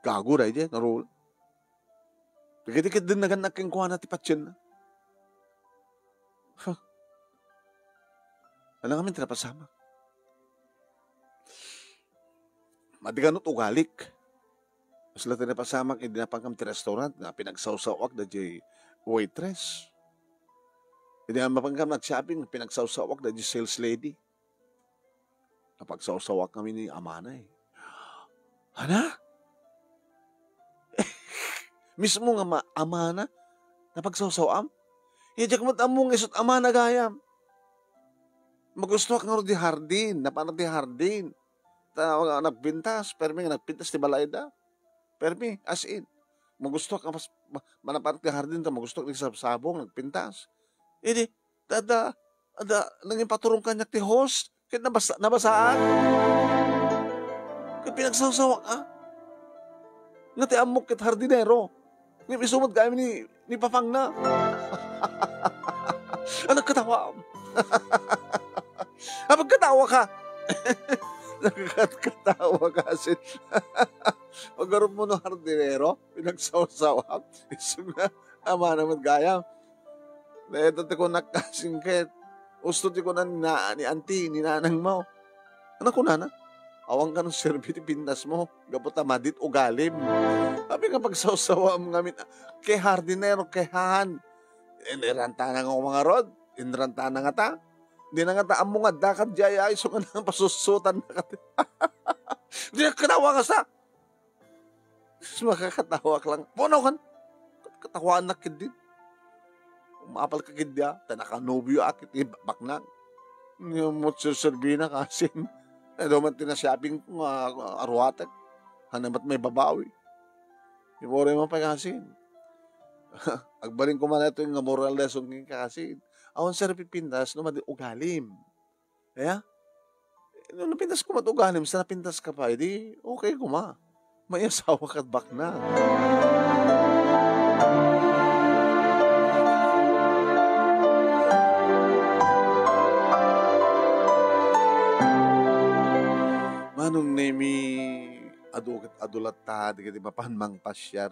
gago daydi, Roland. Dagiti ket dinnagannak kenkuana ti patienna. Huh. Ania ngamin ti napasamak? Madi kano ti ugalik. Kasla ti napasamak idi napangkam ti restaurant nga pinagsawsawak daydi waitress. Idi napangkam nag-shopping, pinagsawsawak daydi sales lady. Napagsawsawak kami ni amana, eh. Ana? Mismo nga ma-, amana? Napagsawsawam? Ya, diak met ammo nga isut amana gayam. Magustuak ngarud di hardin, napanak ti hardin. Ta, nga nagpintas, permi nga nagpintas ti balayda. Permi, as in. Magustuak nga pas-, ma-, manapanak ti hardin, ta magustuak ti sabsabong, nagpintas. Idi, Adda, adda, nangipaturong kaniak ti host. Ket nabasa-, nabasaak. Ket pinagsawsawak, ah. Nga ti ammok ket hardinero. Ngem isu met gayam ni, ni papangna. Nagkatawa. Ah, nagkatawa ka. Nagkatawa ka, sin. Pagarup mo no hardinero, pinagsawsawak. Isu nga, amana met gayam. Dayta ti kunak, kasin, ket usto ti kuna ni na-, ni auntie, ni nanang mo. Ania kunana? Awan kano serbi ti pintas mo, gapu ta madi ti ugalim. Apay nga pagsawsawam ngamin, ke hardinero, ke han. Inrantana nga umangarod, inrantana ngata. Di na ngata ammo nga adda kadi ay, ay, isu nga napasusutan na kadi. Di na kanawa nga sa. Makakatawak lang. Puno kan. Katawanak ketdi. Umapal ka ketdi, ah. Ta nakanobio ak iti baknang. Ngem met serserbina kasin. Adu man ti na-shopping ko nga, ah, aruatek. Haan met maibabawi. Iburay man pay kasin. Agbalin ko man ito nga moral lesson ken kasin. Awan serbi pintas no madi ugalim. Aya? No napintas koma ti ugalim, sa napintas ka pa, idi okay koma. Maiasawa ka ket baknang. Manong Nemi, adu ket adu latta dagiti mapan mangpasiar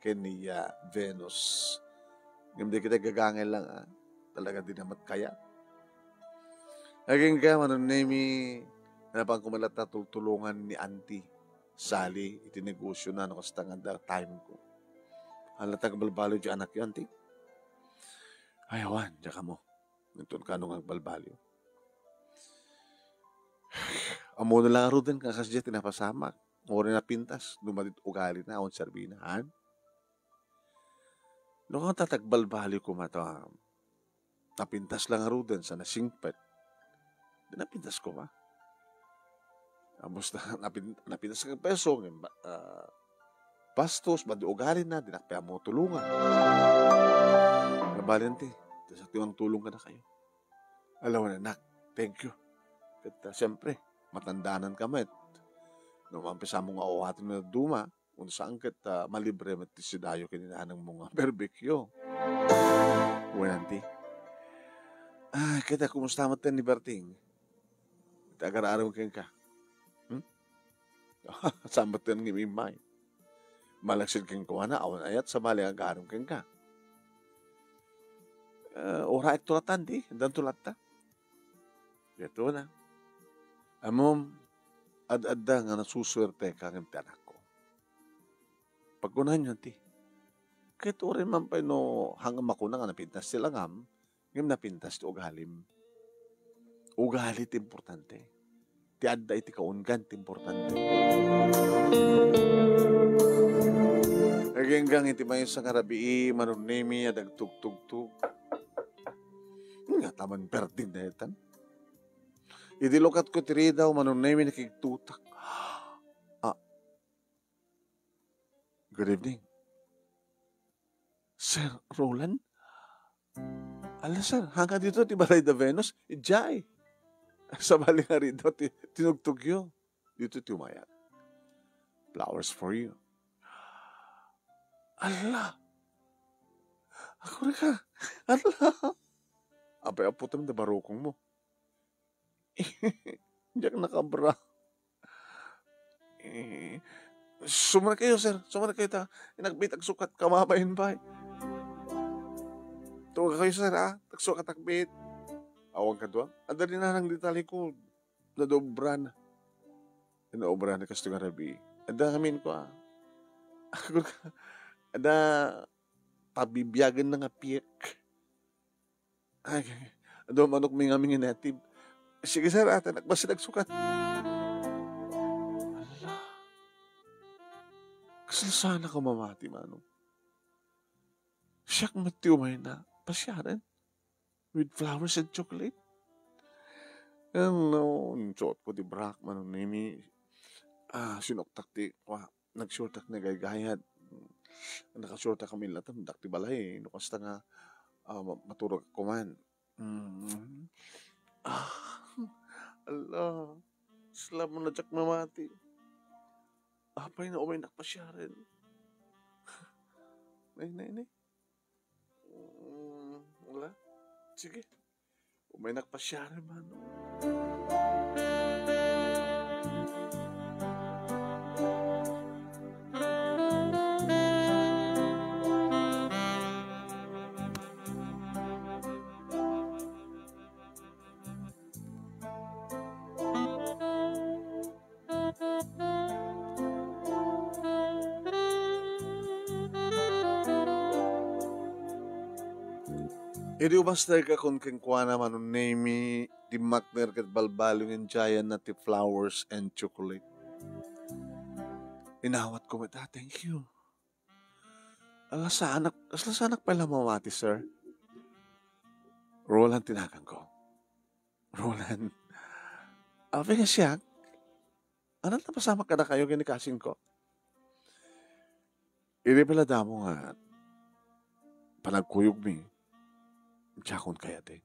ken ni, ah, Venus. Ngem dagiti gagangay lang, ah. Talaga di na met kayat. Agingga, Manong Nemi, napan ko met latta tultulongan ni Auntie Sally iti negosio na no kasta nga adda time ko. Haan latta nga agbalbaliw ti anakyo, Auntie? Ay, awan, diak ammo. Inton kano nga agbalbaliw. Ammoyo lang ngaruden nga kasdiay ti napasamak. Uray napintas, no madi ti ugalina, awan serbina, han? No kasta ti agbalbaliw koma ta, napintas lang ngaruden sa nasingpet. Di napintas koma. Amos na, napin-, napintas ka peso, ngem ba-, ah, bastos, madi ugalina, dinak pay ammo tulongan. Nabali, Auntie, ta siak ti mangtulong kadakayo. Alawen, anak, thank you. Ket, ah, siempre, matandanan ka met. No maampisam nga awaten no dadduma, no saan ket, ah, malibre met ti sidayo ken ni nanang mo nga barbecue. Wen, Auntie. Ay, ket, ah, kumusta met ni Berting? Ti agar-aram kenka. Hmm? Saan met ti ngimimay? Malaksid kenkuana, awan ayat sabali nga agar-aram kenka. Eh, ura, ekto latta, Auntie. Danto latta. Daytoy na. Ammom, ad-adda nga nasusuerteka ngem ti anakko. Pagkunaenyo, Auntie. Ket uray man pay no haan nga makuna nga napintas ti langam, ngem napintas ti ugalim. Ugali ti importante. Ti adda iti kaunggan ti importante. Aginggang iti maysa nga rabii, Manong Nemi, a nagtugtugtog. Nga taman perdin na itan. Idi lukatko ti ridaw, Manong Nemi, nakigtutak. Ah, good evening. Sir Roland? Ala, sir, hanga dito ti balay da Venus? Idiay. Sabali nga ridaw ti tinugtogyo. Dito ti umayat. Flowers for you. Ala! Ako ka. Ala! Apay, aputam da barukong mo. Diak nakabra. Eh, sumara kayo, sir. Sumara kayo ta. Inakbit, agsukat, kamabain bay. Tuga kayo, sir, ah. Agsukat, akbit. Awang kadua. Adda rin nanang di talikod. Nadobran. Inaobran na kasto nga rabi. Adda ngamin ko, ah. Ako ka. Adda pabibiagan na nga piek. Ay, adu manok mi nga minginetib. Sige, sir, ata nakbasi nagsukat. Ala. Kasla sana ka mamati, Manong. Siak met ti umayna. Pasiaren. With flowers and chocolate. Ano, insuot ko ti brak, Manong Nemi. Ah, sinuktak ti, wa, nagsuotak na gaygayat. Nakasuotak kami latam, dak ti balay. No, kasta nga, ah, ma-, maturog kuman. Mm. Ah, ala, sila mo na jak mamati. Apay na umay nakpasiaren. Nay, nay, nay. Mm, wala. Sige. Umay nakpasiaren, Manong. Idi umastaek a kun kenkuana, Manong Nemi, dimmakner ket balbaliw nga indiayanna ti flowers and chocolate. Inawatko met, ah, thank you. Ala, saanak, kasla saanak pay la mamati, sir? Roland ti naganko. Roland. Apay nga siak? Anat napasamak kadakayo ken ni kasingko? Idi pay la damo nga panagkuyogmi, diakon kayati.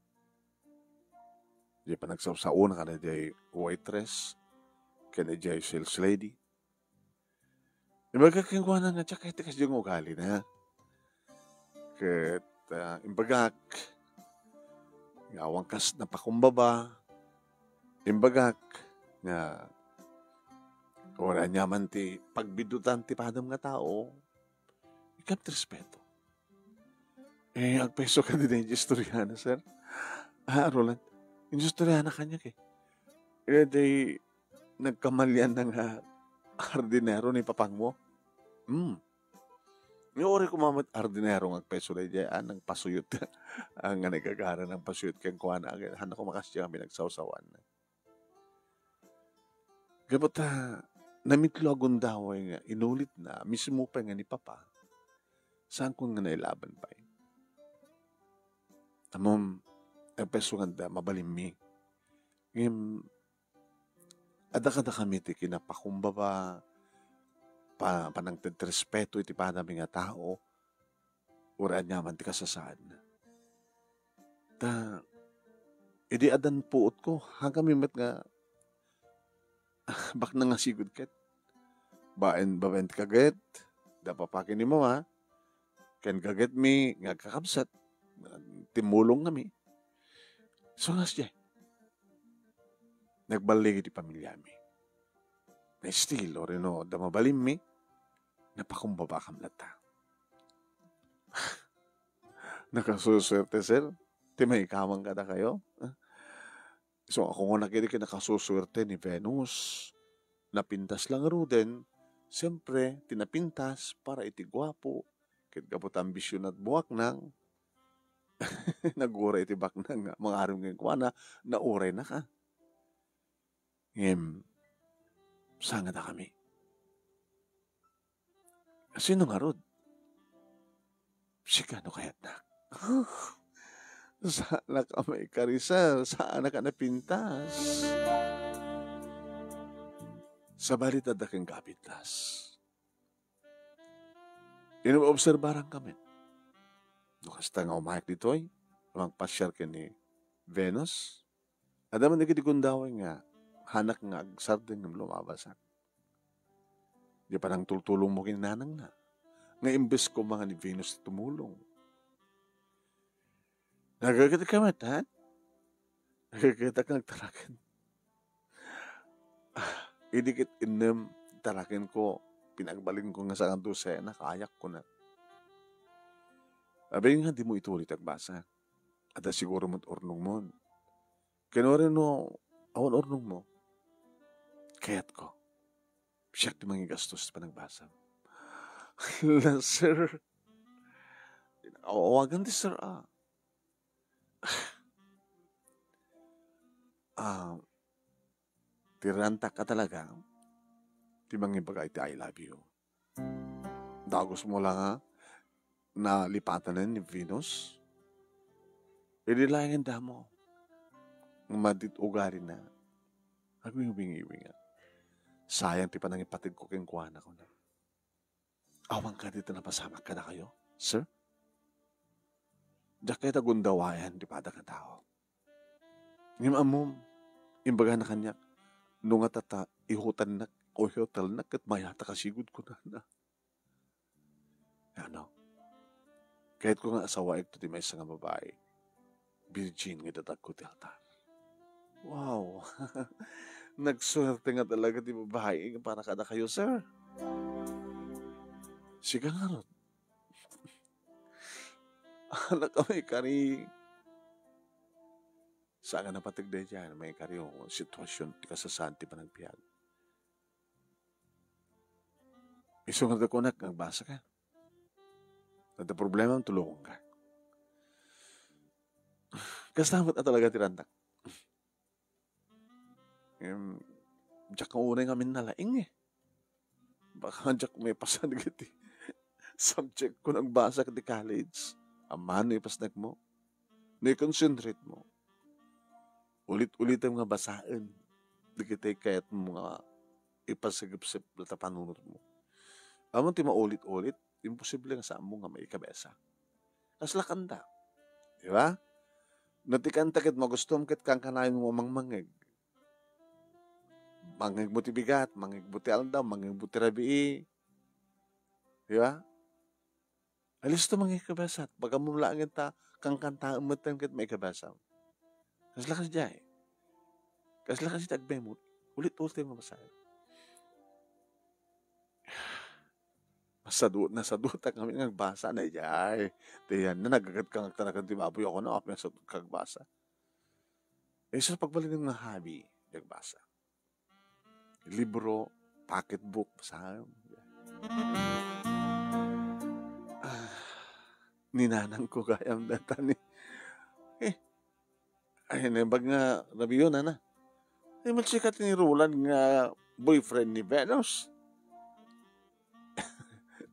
Diay panagsawsaona kadaydiay waitress, ken idiay sales lady. Imbagak kenkuana nga diak kayat ti kasdiay nga ugalina. Ket, ah, imbagak nga awan kas napakumbaba. Imbagak nga uray aniaman ti pagbidutan ti padam nga tao, ikkan ti respeto. Eh, agpayso ka dita, injustoriana, sir. Ah, Roland, injustoriana kaniak, eh. Eh, di, nagkamalian na nga hardinero ni papangmo. Hmm. Nga uray koma met hardinero nga agpayso daydiay, ah, nagpasuyot. Ang nga nagagara nagpasuyot kenkuana, agay, handa ko makasdiay nga pinagsawsawan. Gapu ta, namitlo a gundaway nga inulitna, mismo pay nga ni Papa, saankon nga nailaban pay. Ammom, agpayso nga adda mabalinmi. Ngem, adda kadakami ti kinapakumbaba, pa-, panangted respeto iti padami nga tao, uray aniaman ti kasasaadna. Ta, idi addan puotko, hangkami met nga, baknang nga sigud ket. Baen, babaen ti kaget, da papa ken ni mama, ken kagetmi nga agkakabsat, timmulong kami. So, nga siya, nagballig iti pamilyami. Na still, uray no, da mabalinmi, napakumbabakam latta. Nakasusuerte, sir. Ti maikaman kadakayo. So, ako nga nakita ket nakasusuerte ni Venus. Napintas la ngaruden, siyempre, ti napintas para iti guapo, ket gapu ta ambisionna ti buaknang, Naguray ti baknang nga mangarem kenkuana, nauraynaka. Ngem, saan nga dakami? Sino ngarud? Sika no kayatnak. Saanak a maikari, sir. Saanak a napintas. Sabali ta dakeng kapintas. Inobserbaran kami. No kasta nga umayek ditoy, mangpasiar ken ni Venus, adda man dagiti gundaway nga hanak nga agsardeng ngem lumabasak. Di panangtultulongmo ken nanangna, nga imbes koma nga ni Venus ti tumulong. Nagagetak met, ha? Nagagetak nga agtaraken. Ah, idi ket innem tarakenko, pinagbalinko nga saan nga dosena, kayak kuna. Abi nga dimo ituli ti agbasa. Adda siguro met urnongmon. Ken no awan urnongmo, kayatko. Siak ti mangigastos ti panagbasa. Hala, sir. Awagan ti sir, ah. Ah, ti rantak a talaga, ti mangibaga iti "I love you." Dagusmo la nga nalipatanen ni Venus. Idi laengen damo, madi ti ugalina. Agwingwingiwinga. Sayang ti panangipatedko kenkuana, kuna. Awan kadi ti napasamak kadakayo, sir? Diak kayat a gundawayan ti padana nga tao. Ngem ammom, imbagana kaniak, no ngata ta ihutannak o ihutalnak ket mayat a kasigud, kunana. Ano? Kayatko nga asawaekto ti maysa nga babai. Virgin nga idatagko ti altar. Wow! Nagsuerte nga talaga ti babai nga para kadakayo, sir. Sika ngarud. Anak a maikari. Saan nga napateg daydiay a maikari, o sitwasyon ti kasasaan ti panagbiag. Isu nga kunak, agbasa ka. Adda problemam, tulonganka. Kasta met a talaga ti rantak. Em, diak nga unay ngamin nalaing, eh. Baka diak maipasan dagiti subject ko nga agbasa iti college. Ammom no ipasnekmo, no i-concentrate mo. Ulit-ulitem nga basaen dagiti kayatmo nga ipasagepsep data panunotmo. Ammom ti maulit-ulit, imposible nga saanmo nga maikabasa. Kasla kanta. Di ba? No ti kanta ket magustom ket kankanayon mo a mangmangngeg. Mangngegmo ti bigat, mangngegmo ti aldaw, mangngegmo ti rabii. Di ba? Alisto mangikabasa. Baga mo laengen ta kankantaem metten ket maikabasa. Kasla kasdiay. Kasla kasdiay ti agbemmo. Ulit-ulit nga basaen. Masadu-, nasadutak ngamin nga agbasa, daydiay. Ti yan na, nagagad ka nga agtanagan ti baboy ako na, apay nasadutak nga agbasa. Eh, sa pagbalinem nga hobby, agbasa. Libro, pocketbook, basaem. Ah, ni nanangko gayam data ni, eh, ay, naimbag nga rabion, nana. Ay, malsikat ni Roland nga boyfriend ni Venus.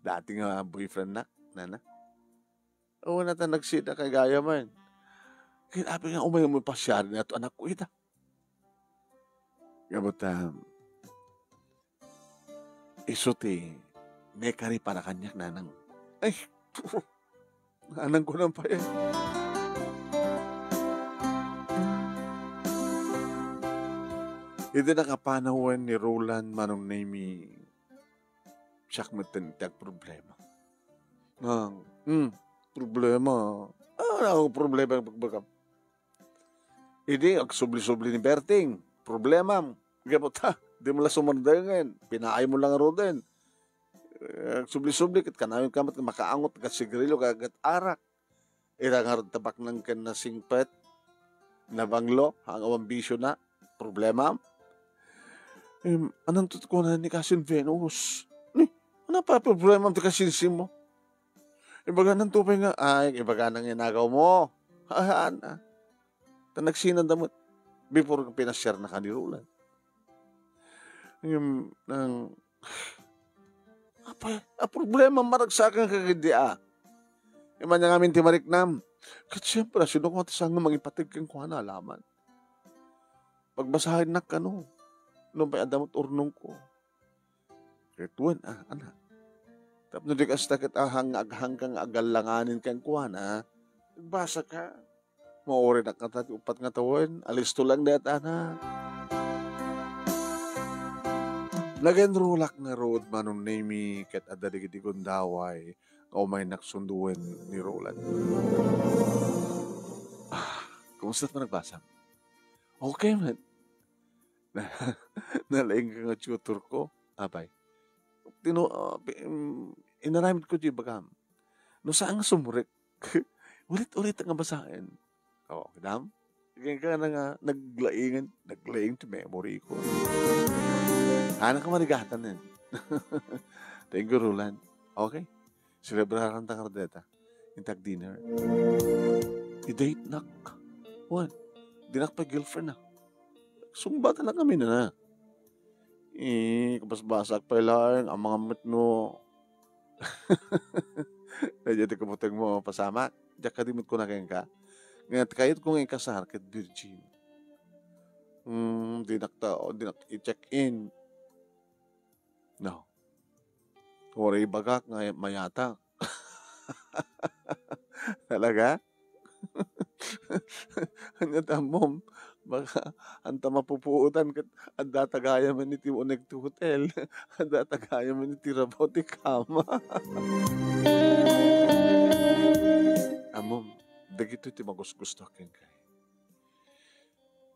Dati nga boyfriend na, nana. Awan na ta nagsida kay gayam. Ket apay nga umay mo pasiari na to, anak ko, ita. Gabata, isu ti maikari para kaniak, nanang. Ay, nanang ko nang pay. Iti nakapanawen ni Roland Manong Nemi, siak metten ti agproblema. Nang, hmm, problema. Ah, ang problema ang pagbagam. Idi, agsubli-subli ni Berting, problemam. Gabata, di mo la sumardengen. Pinaay mo lang ruden. Eh, agsubli-subli, ket kanayon ka met makaangot, ket sigarilyo, ket arak. Ita ngarud ta baknang ken nasingpet, nabanglo, ang awan bisyo na, problema. Em, ananto ti kuna ni Kasin Venus? Ni, ano pa problema ti kasinsin mo? Ibagana to pay nga, ay, ibagana nga inagaw mo. Haan, ah. Ta nagsinanda met before nga pinasiarna ka ni Roland. Ngem, nang, apay, a problema, maragsakan ka ketdi, a. Iman nga amin ti mariknam. Ket siempre, sino nga ti saan nga mangipateg kenkuana, alaman? Pagbasaennak kano. Nupay adda met urnongko. Ket wen, a, anak. Tapno di kasta ket ahang nga aghangka nga agallanganen kenkuana, agbasa ka. Maurinak ngata ti uppat nga tawen. Alisto lang dayta, anak. Nag-enrollak ngarud, Manong Nemy, ket adda dagiti gundaway nga umaynak sundoen ni Roland. Ah, kumusta man nagbasa? Okay man. Nalaing ka nga tutor ko. Apay. Tino-, ah, pi-, mm, inaramid ko ti ibagam. No saan nga sumrek, ulit-ulit nga basaen. Oo, dam? Kaya ka na nga, naglaingan, naglaing ti memory ko. Hana ka marigatan, eh. Thank you, Roland. Okay. Selebraran ta nga deta. Intag dinner. I-date nak. Wen, dinak pay girlfriend na. Sungbatan na kami na. Eh, kabasbasak pay laeng, amangan met no. Daydiay ti kabuteng mo, pasamak. Diak kadi met kuna kenka. Nga, kayat ko nga ikasar ket virgin. Hmm, dinak ta, o, dinak i-check in. No. Uray ibagak nga mayata. Talaga? Ania ta ammom, baka anta mapupuotan ket adda ta gayam iti uneg ti hotel, adda ta gayam iti rabaw ti kama. Ammom, dagitoy ti magusgusto kenka.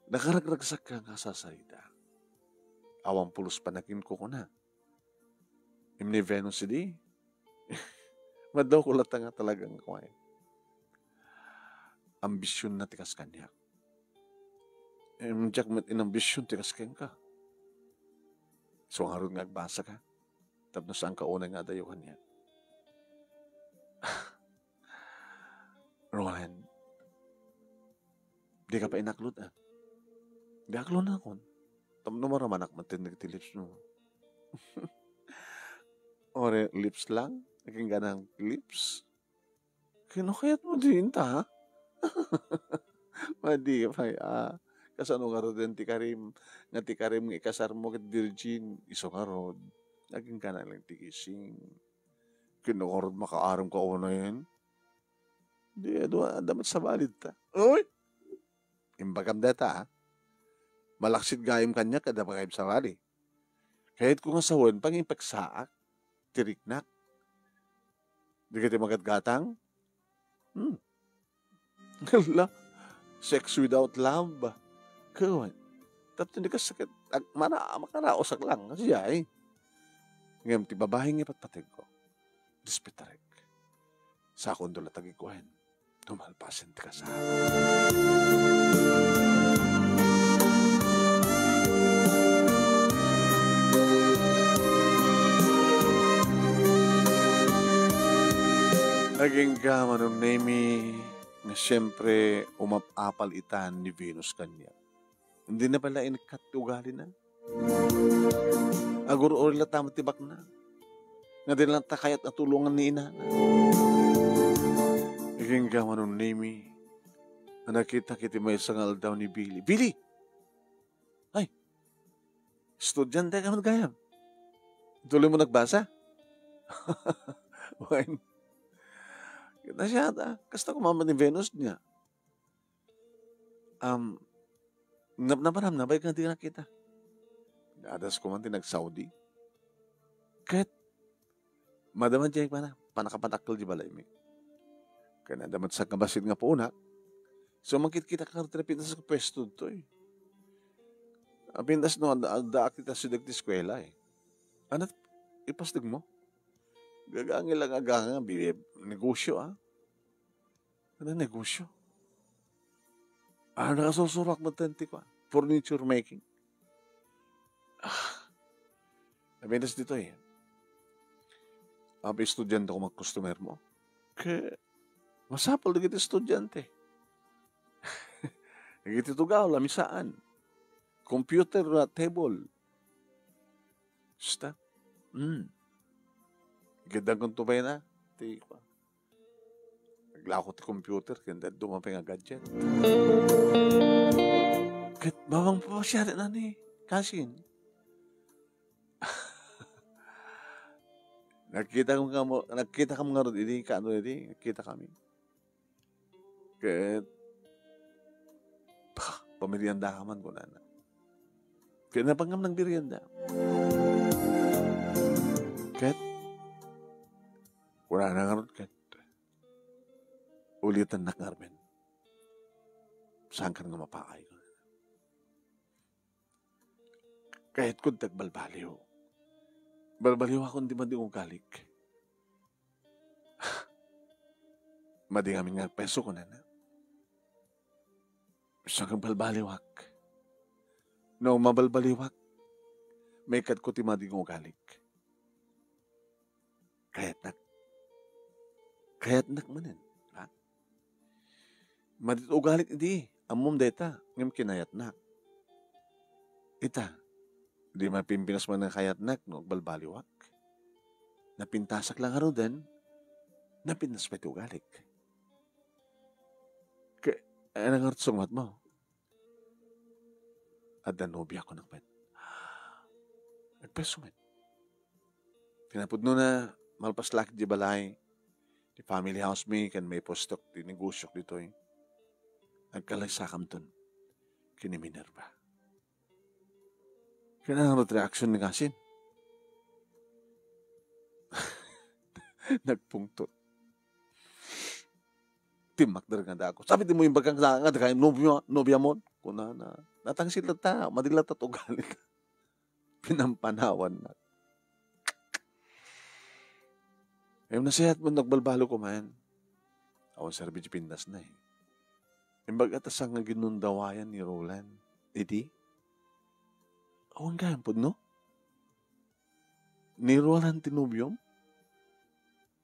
Nakaragragsak ka nga sasarita. Awan pulos panakin ko kuna. Imni Venus idi, madlawko latta nga talagang kumain. Ambisionna ti kas kaniak. Em, diak met inambision ti kas kenka. So, ngarud nga agbasa ka, tapno saan ka unay nga adayo kaniak. Roland, di ka pa inaklod, ah. Di aklonakon. Tapno maramanak met ti lips mo. Ore, lips lang? Akin ganang lips? Kino kayat mo din ta, ha? Madi pay, ah. Kasano ngaruden ti karim, nga ti karim nga ikasar mo ket virgin, isu ngarud. Akin ka na lang ti kissing. Kino ngarud makaaram ka unayen? Di, adu, adda met sabali ta. Uy! Imbagam dayta, ha? Malaksid gayam kaniak, adda pay gayam sabali. Kayatko nga sawen, pangipeksaak, ti riknak. Dagiti magatgatang? Hmm. Hala, sex without love. Kawan. Tapno di ka sakit, ag-, mana-, makaraosak lang. Kasi ay. Ngem ti babae nga ipatpategko, respetarek. Sakondo la tagikuan. Tumalpasen ti kasar. Agingga, Manong Nemy, nga siyempre umap-apal itan ni Venus kaniak. Hindi na pala inekkat ti ugalina. Agur-uri latta met ti bakna. Nga di latta kayat a tulongan ni inana. Agingga, Manong Nemy, a nakitak iti maysa nga aldaw ni Billy. Billy! Ay! Estudiante ka met gayam. Tuloy mo nagbasa? Wen. Kita siya, ta. Kasta kumamat ni Venus niya. Um, nap-, naparam na, baik nga di nakita. Adas ko man ti nag-Saudi. Ket, madama diay pana, panakapatakkel di balaymi. Ken adda met sakabassit nga puonak. So, makit-kita ka ti napintas nga pwesto ditoy. Apintas no, adda, adda kita sa dagiti eskwela, eh. Ano, ipasdeg mo? Gagangil lang aganga, bi-, negosyo, ah. Ano negosyo? Ah, nakasusurak mo ti kuan, furniture making. Ah, napintas ditoy, eh. Abi estudiante ko magkustomer mo. Ket masapul dagiti estudiante. Dagiti tugaw, lamisaan. Computer, ah, table. Basta. Hmm. Gaddangkonto pay na. Ti, naglako ti computer, ken dadduma pay nga gadget. Ket bawang papasiari na ni Kasin. Nagkita kam nga mo, nagkita kam ngarud idi, kaano idi, nagkita kami. Ket, "Bah, pamerienda ka man," kunana. Ket napangam nang merienda. Ket, kunana ngarud ket, "Ulitennak ngarud, men. Saan kan nga mapaay," kunana. Kayatko ti agbalbaliw. Balbaliwakon ti madi nga ugalik. Madi ngamin nga peso, kunana. Basta nga agbalbaliwak. No mabalbaliwak, maikadko ti madi nga ugalik. Kayatnak. Kayatnak manen, ha? Madi ti ugalik idi, ammom dayta, ngem kinayatnak. Ita, di mapimpinas man nga kayatnak no agbalbaliwak. Napintasak la ngaruden, napintas pay ti ugalik. Ke, ano nga sungatmo? Adda nobia, kunak met. Agpeso met. Kinapudnona, malpas la ket di balay, ti family house mi, ken maipustok ti negosiok ditoy. Agkalaysakamton ken ni Minerva. Ken ano ti reaksyon ni Kasin? Nagpungtot. Timmakder nga dako. Sabi ti mo imbag nga, nga dagay nobia, nobia mo? Kunana. Natangsit latta, madi latta ti ugali. Pinampanawan na. Ay, nasayaat mo nagbalbalo ko man. Awan serbi ti pintas na eh. Imbag at asang nga ginundawayan ni Roland. Iti? Awan gayam pud, no? Ni Roland ti nobiom?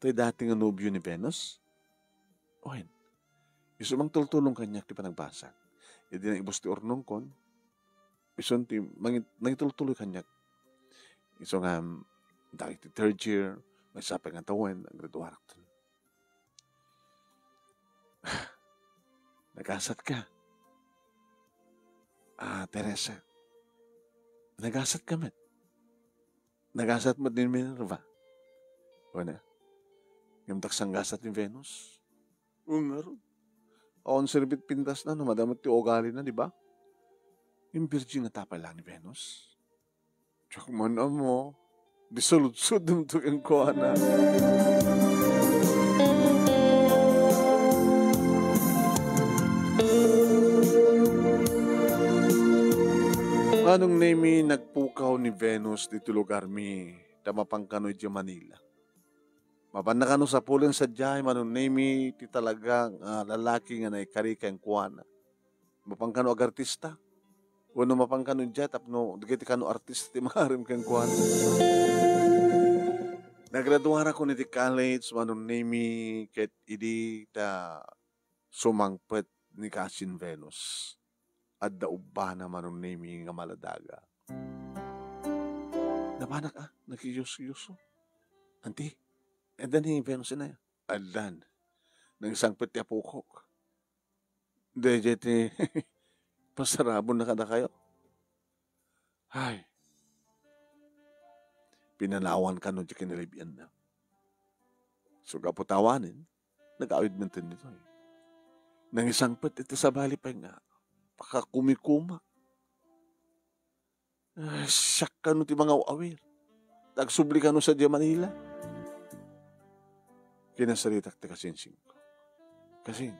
Tay dati nga nobio ni Venus? Wen, isu mangtultulong kaniak ti panagbasa. Idi nang-ibus ti urnongkon, isun ti mangit-, nangitultuloy kaniak. Isu nga, dagiti third year, maysa pay nga tawen, naggraduarakton. Nagasat ka. Ah, Teresa. Nagasat ka met. Nagasat met ni Minerva. Wen, ngem ta sanggasat ni Venus. Ngarud, awan serbi ti pintas na, no madamot ti ugali na, di ba? Ngem virgin nga tapay lang ni Venus. Diak man ammo. Di saludsodem to kenkuana. Manong Nemi, nagpukaw ni Venus ditoy lugarmi, ta mapan kano idiay Manila. Mapanna kano sapulen sadiay, Manong Nemi, ti talaga nga lalaki nga naikari kenkuana. Mapan kano agartista? Wenno mapan kano idiay tapno dagiti kano artista ti mangarem kenkuana? Nagraduarakon iti college, Manong Nemi, ket idi ta sumangpet ni Kasin Venus. Adda ubbana, Manong Nemi, nga maladaga. Napanak, ah, nagkiyos-kiyoso. Anti, adda ni Venus inay? Addan. Nangsangpet ti apokok. Daydiay ti pasarabonna kadakayo. Ay. Pinanawan kano ti kinalib-ianna. So, gapu ta awanen, nag-awid man ditoy. Nangisangpet iti sabali pay nga pakakumikuma. Ah, siak kano ti mangaw-awir. Agsubli kano sadiay Manila. Kinasaritak ti kasinsingko. Kasin,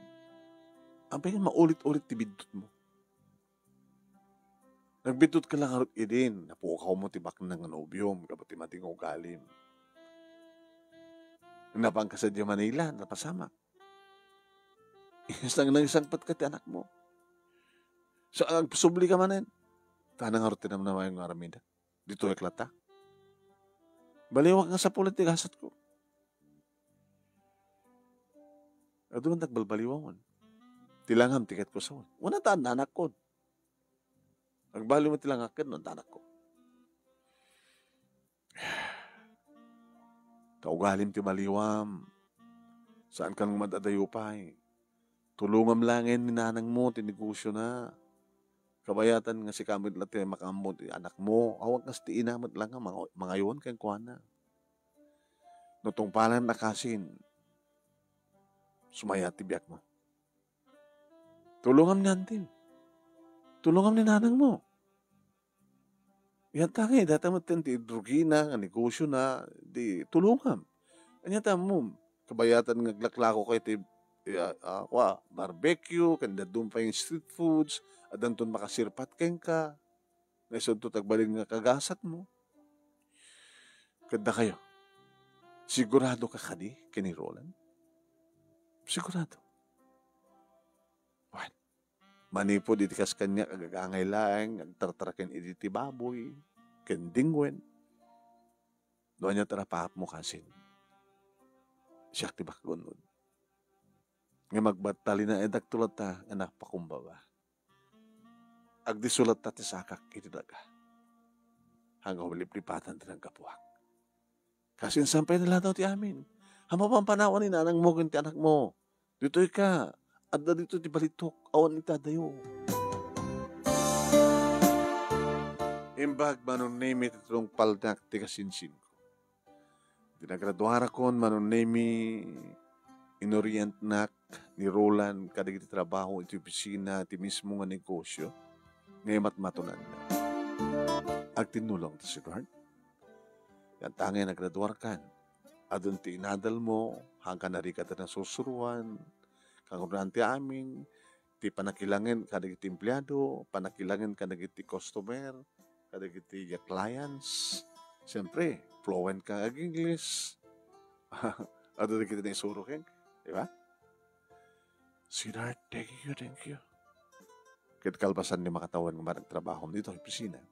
apay nga maulit-ulit ti biddutmo? Nagbiddut ka lang ngarud idin, napukawmo ti baknang nga nobiom, gapu ti madi nga ugalim. Napan ka sadiay Manila, napasamak. Isang nangisangpet ka ti anakmo. So, agsubli ka manen. Tana ngarud ti namnamayo nga aramidek. Ditoy ak latta. Baliwak nga sapulen ti gasatko. Adu man ti agbalbaliwam. Ti langam ti ket kusawen. Wen, ta annanakkon. Agbaliw met ti langak ket no annanakko. Ta ugalim ti baliwam. Saankan nga mad-adayo pay. Tulongam laengen ni nanangmo ti negosiona. Kabayatan nga sika met la ti makaammo ti anakmo. Awan kas ti ina met la nga manga-, mangayon kenkuana. No tungpalan a kasin, sumayat ti biagmo. Tulongam ni antim. Tulongam ni nanangmo. Yan ta ngay, data met ti idrugina nga negosiona, di tulongam. Ania ta ammom, kabayatan nga aglaklako kayo ti, ya, ah, kua, barbecue, ken daddum pay street foods, addanton makasirpat kenka. Nga isunto ti agbalin nga kagasatmo. Ket dakayo, sigurado ka kadi ken ni Roland? Sigurado. Wen, manipud iti kas kaniak, agagangay laeng, agtartaraken idi ti baboy, ken dingwen. No ania ti napaapmo, kasin, siak ti bakgunnod. Ngem agbatalinaedakto latta nga napakumbaba. Agdisso latta ti sakak iti daga. Haan nga umalliplipatan ti naggapuak. Kasinsan pay ni ladaw ti amin. Haan mapanpanawan ni nanangmo ken ti anakmo. Ditoy ka, adda ditoy ti balitok, awan iti adayo. Imbag Manong Nemi ti tungpalnak ti kasinsinko. Di nagraduarakon, Manong Nemi, inorientnak ni Roland kadagiti trabaho iti opisina ti mismo nga negosio nga imatmatonanna. Agtinnulong ti Sigurd. Yan ta ngay nagraduarkan. Adun ti inadalmo, haanka narigat a nasursuruan, kangrunaan ti amin, ti panakilangen kadagiti empleado, panakilangen kadagiti customer, kadagiti clients. Siyempre, fluent ka ag-English. Adu dagiti naisuro kenka, di ba? Sweetheart, thank you, thank you. Ket kalpasan ni makatawen nga managtrabahom ditoy opisina,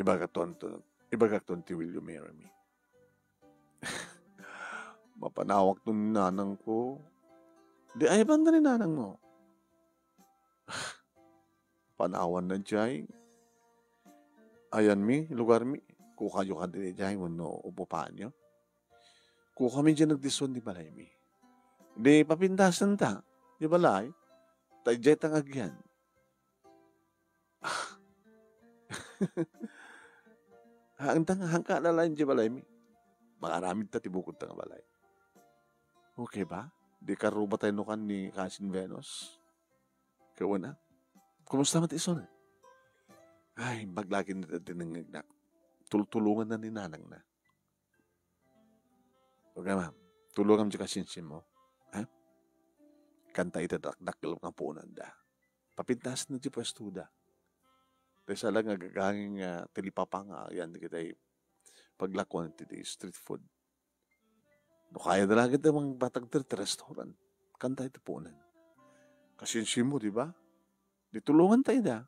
ibagakton, ibagakton ti will you marry me? Mapanawakto ni nanangko. Di ay banda ni nanangmo? Panawanna jay. Ayanmi, lugarmi. Kukayo kadi jay wenno upupaanyo. Kukami jay nagdison di balaymi. Di papintasen ta di balay. Ta jay ta nga agyan. Haanta nga, haanka lalaen di balaymi. Mangaramid ta ti bukod ta nga balay. Okay ba? Di karuba tayo no kan ni Kasin Venus. Kawan na. Kumusta man ti isun? Ay, imbag lagi na tinengngegnak. Tultulongan na ni nanang na. Okay, ma'am. Tulongam ti kasinsin mo. Ha? Kanta ita dakdakkel nga puonanda. Papintas na ti pwesto da. Tay sa lang nga gagangin nga tilipapa nga yan, kita paglakuan ti, ti street food. No kaya da lagi ti mangbatag ti, ti restaurant. Kanta iti puonan. Kasinsin mo, di ba? Di tulungan tayo da.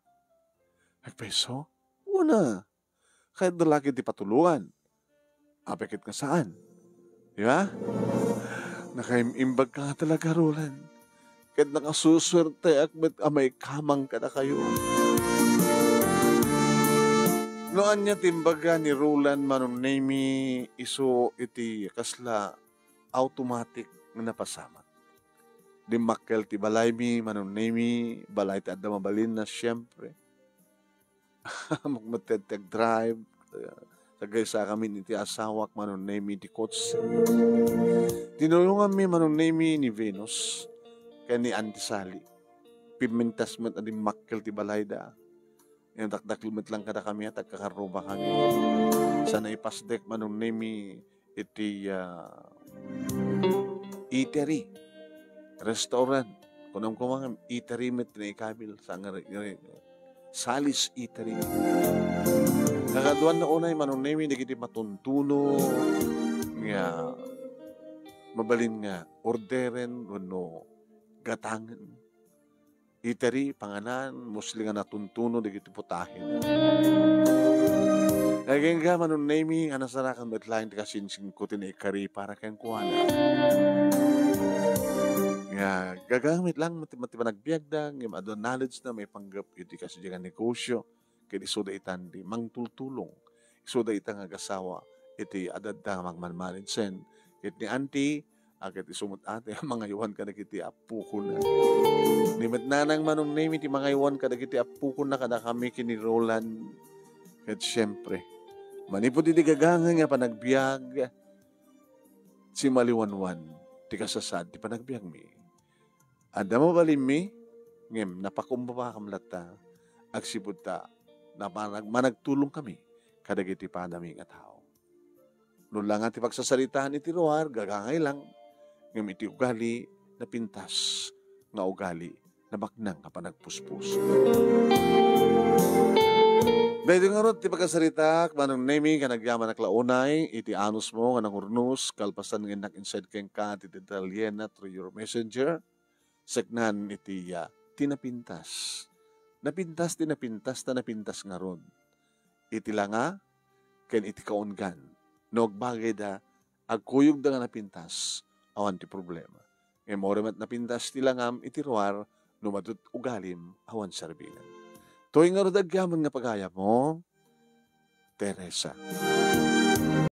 Agpayso? Una. Kayat da lagi ti patulongan. Apay ket nga saan? Di ba? Nakaim-imbag ka nga talaga, Roland. Ket nakasusuerteak met a maikamang kadakayo. No ania ti imbaga ni Roland Manong Nemi isu iti kasla automatic nga napasamak. Dimmakkel ti balaymi, Manong Nemi, balay ti adda mabalinna, siempre. Makmeted ti agdrive. Nagkaysa kami iti asawak, Manong Nemi, ti kotse. Tinulonganmi, Manong Nemi, ni Venus ken ni Auntie Sally. Pimmintas met a dimmakkel ti balayda. Ngem dakdakkel met lang kadakami a agkakarruba kami. Sana ipasdek, Manong Nemi, iti, ah, eatery, restaurant. Kunam koma nga eatery met ti naikabil, sa nga re-, re-, Sally's Eatery. Nakaduan na unay, Manong Nemi, dagiti matuntuno nga mabalin nga orderen wenno gatangen. Itari, panganan, musli nga natuntuno dagiti putahe. Agingga, Manong Nemi, a nasarakan met laeng ti kasinsinko ti naikari para kenkuana. Ah, gagamit lang ti, ti panagbiagda, ngem adu a knowledge na maipanggep iti kasdiay a negosyo, ket isuda itan ti mangtultulong, isuda ita nga agasawa iti adda nga mangmanmanagsen. Ket ni Auntie, a, ket isu met ate, mangaywan kadagiti appokona. Ni met nanang Manong Nemi ti mangaywan kadagiti appokona kadakami ken ni Roland. Ket siempre, manipud iti gagangen nga panagbiag, simaliwanwan ti kasasaad ti panagbiagmi. Adda mabalinmi, ngem napakumbabakam latta, agsipud ta napanag-, managtulongkami kadagiti padami nga tao. No la nga ti pagsasaritaan iti ruar, gagangay lang, ngem iti ugali, napintas nga ugali, nabaknang nga panagpuspuso. Daytoy ngarud ti pagkasaritak, Manong Nemi, nga nagyamanak la unay iti anusmo nga nangurnos, kalpasan nga innak inside kenka ti detalyena through your messenger, saknaan iti, ah, ti napintas. Napintas ti napintas, ta napintas ngarud. Iti langa, ken iti kaunggan. No agbagayda, agkuyogda nga napintas, awan ti problema. Ngem uray met napintas ti langam iti ruar, no madut ugalim, awan serbinan. Toy ngarud agyaman nga pagayammo, Teresa.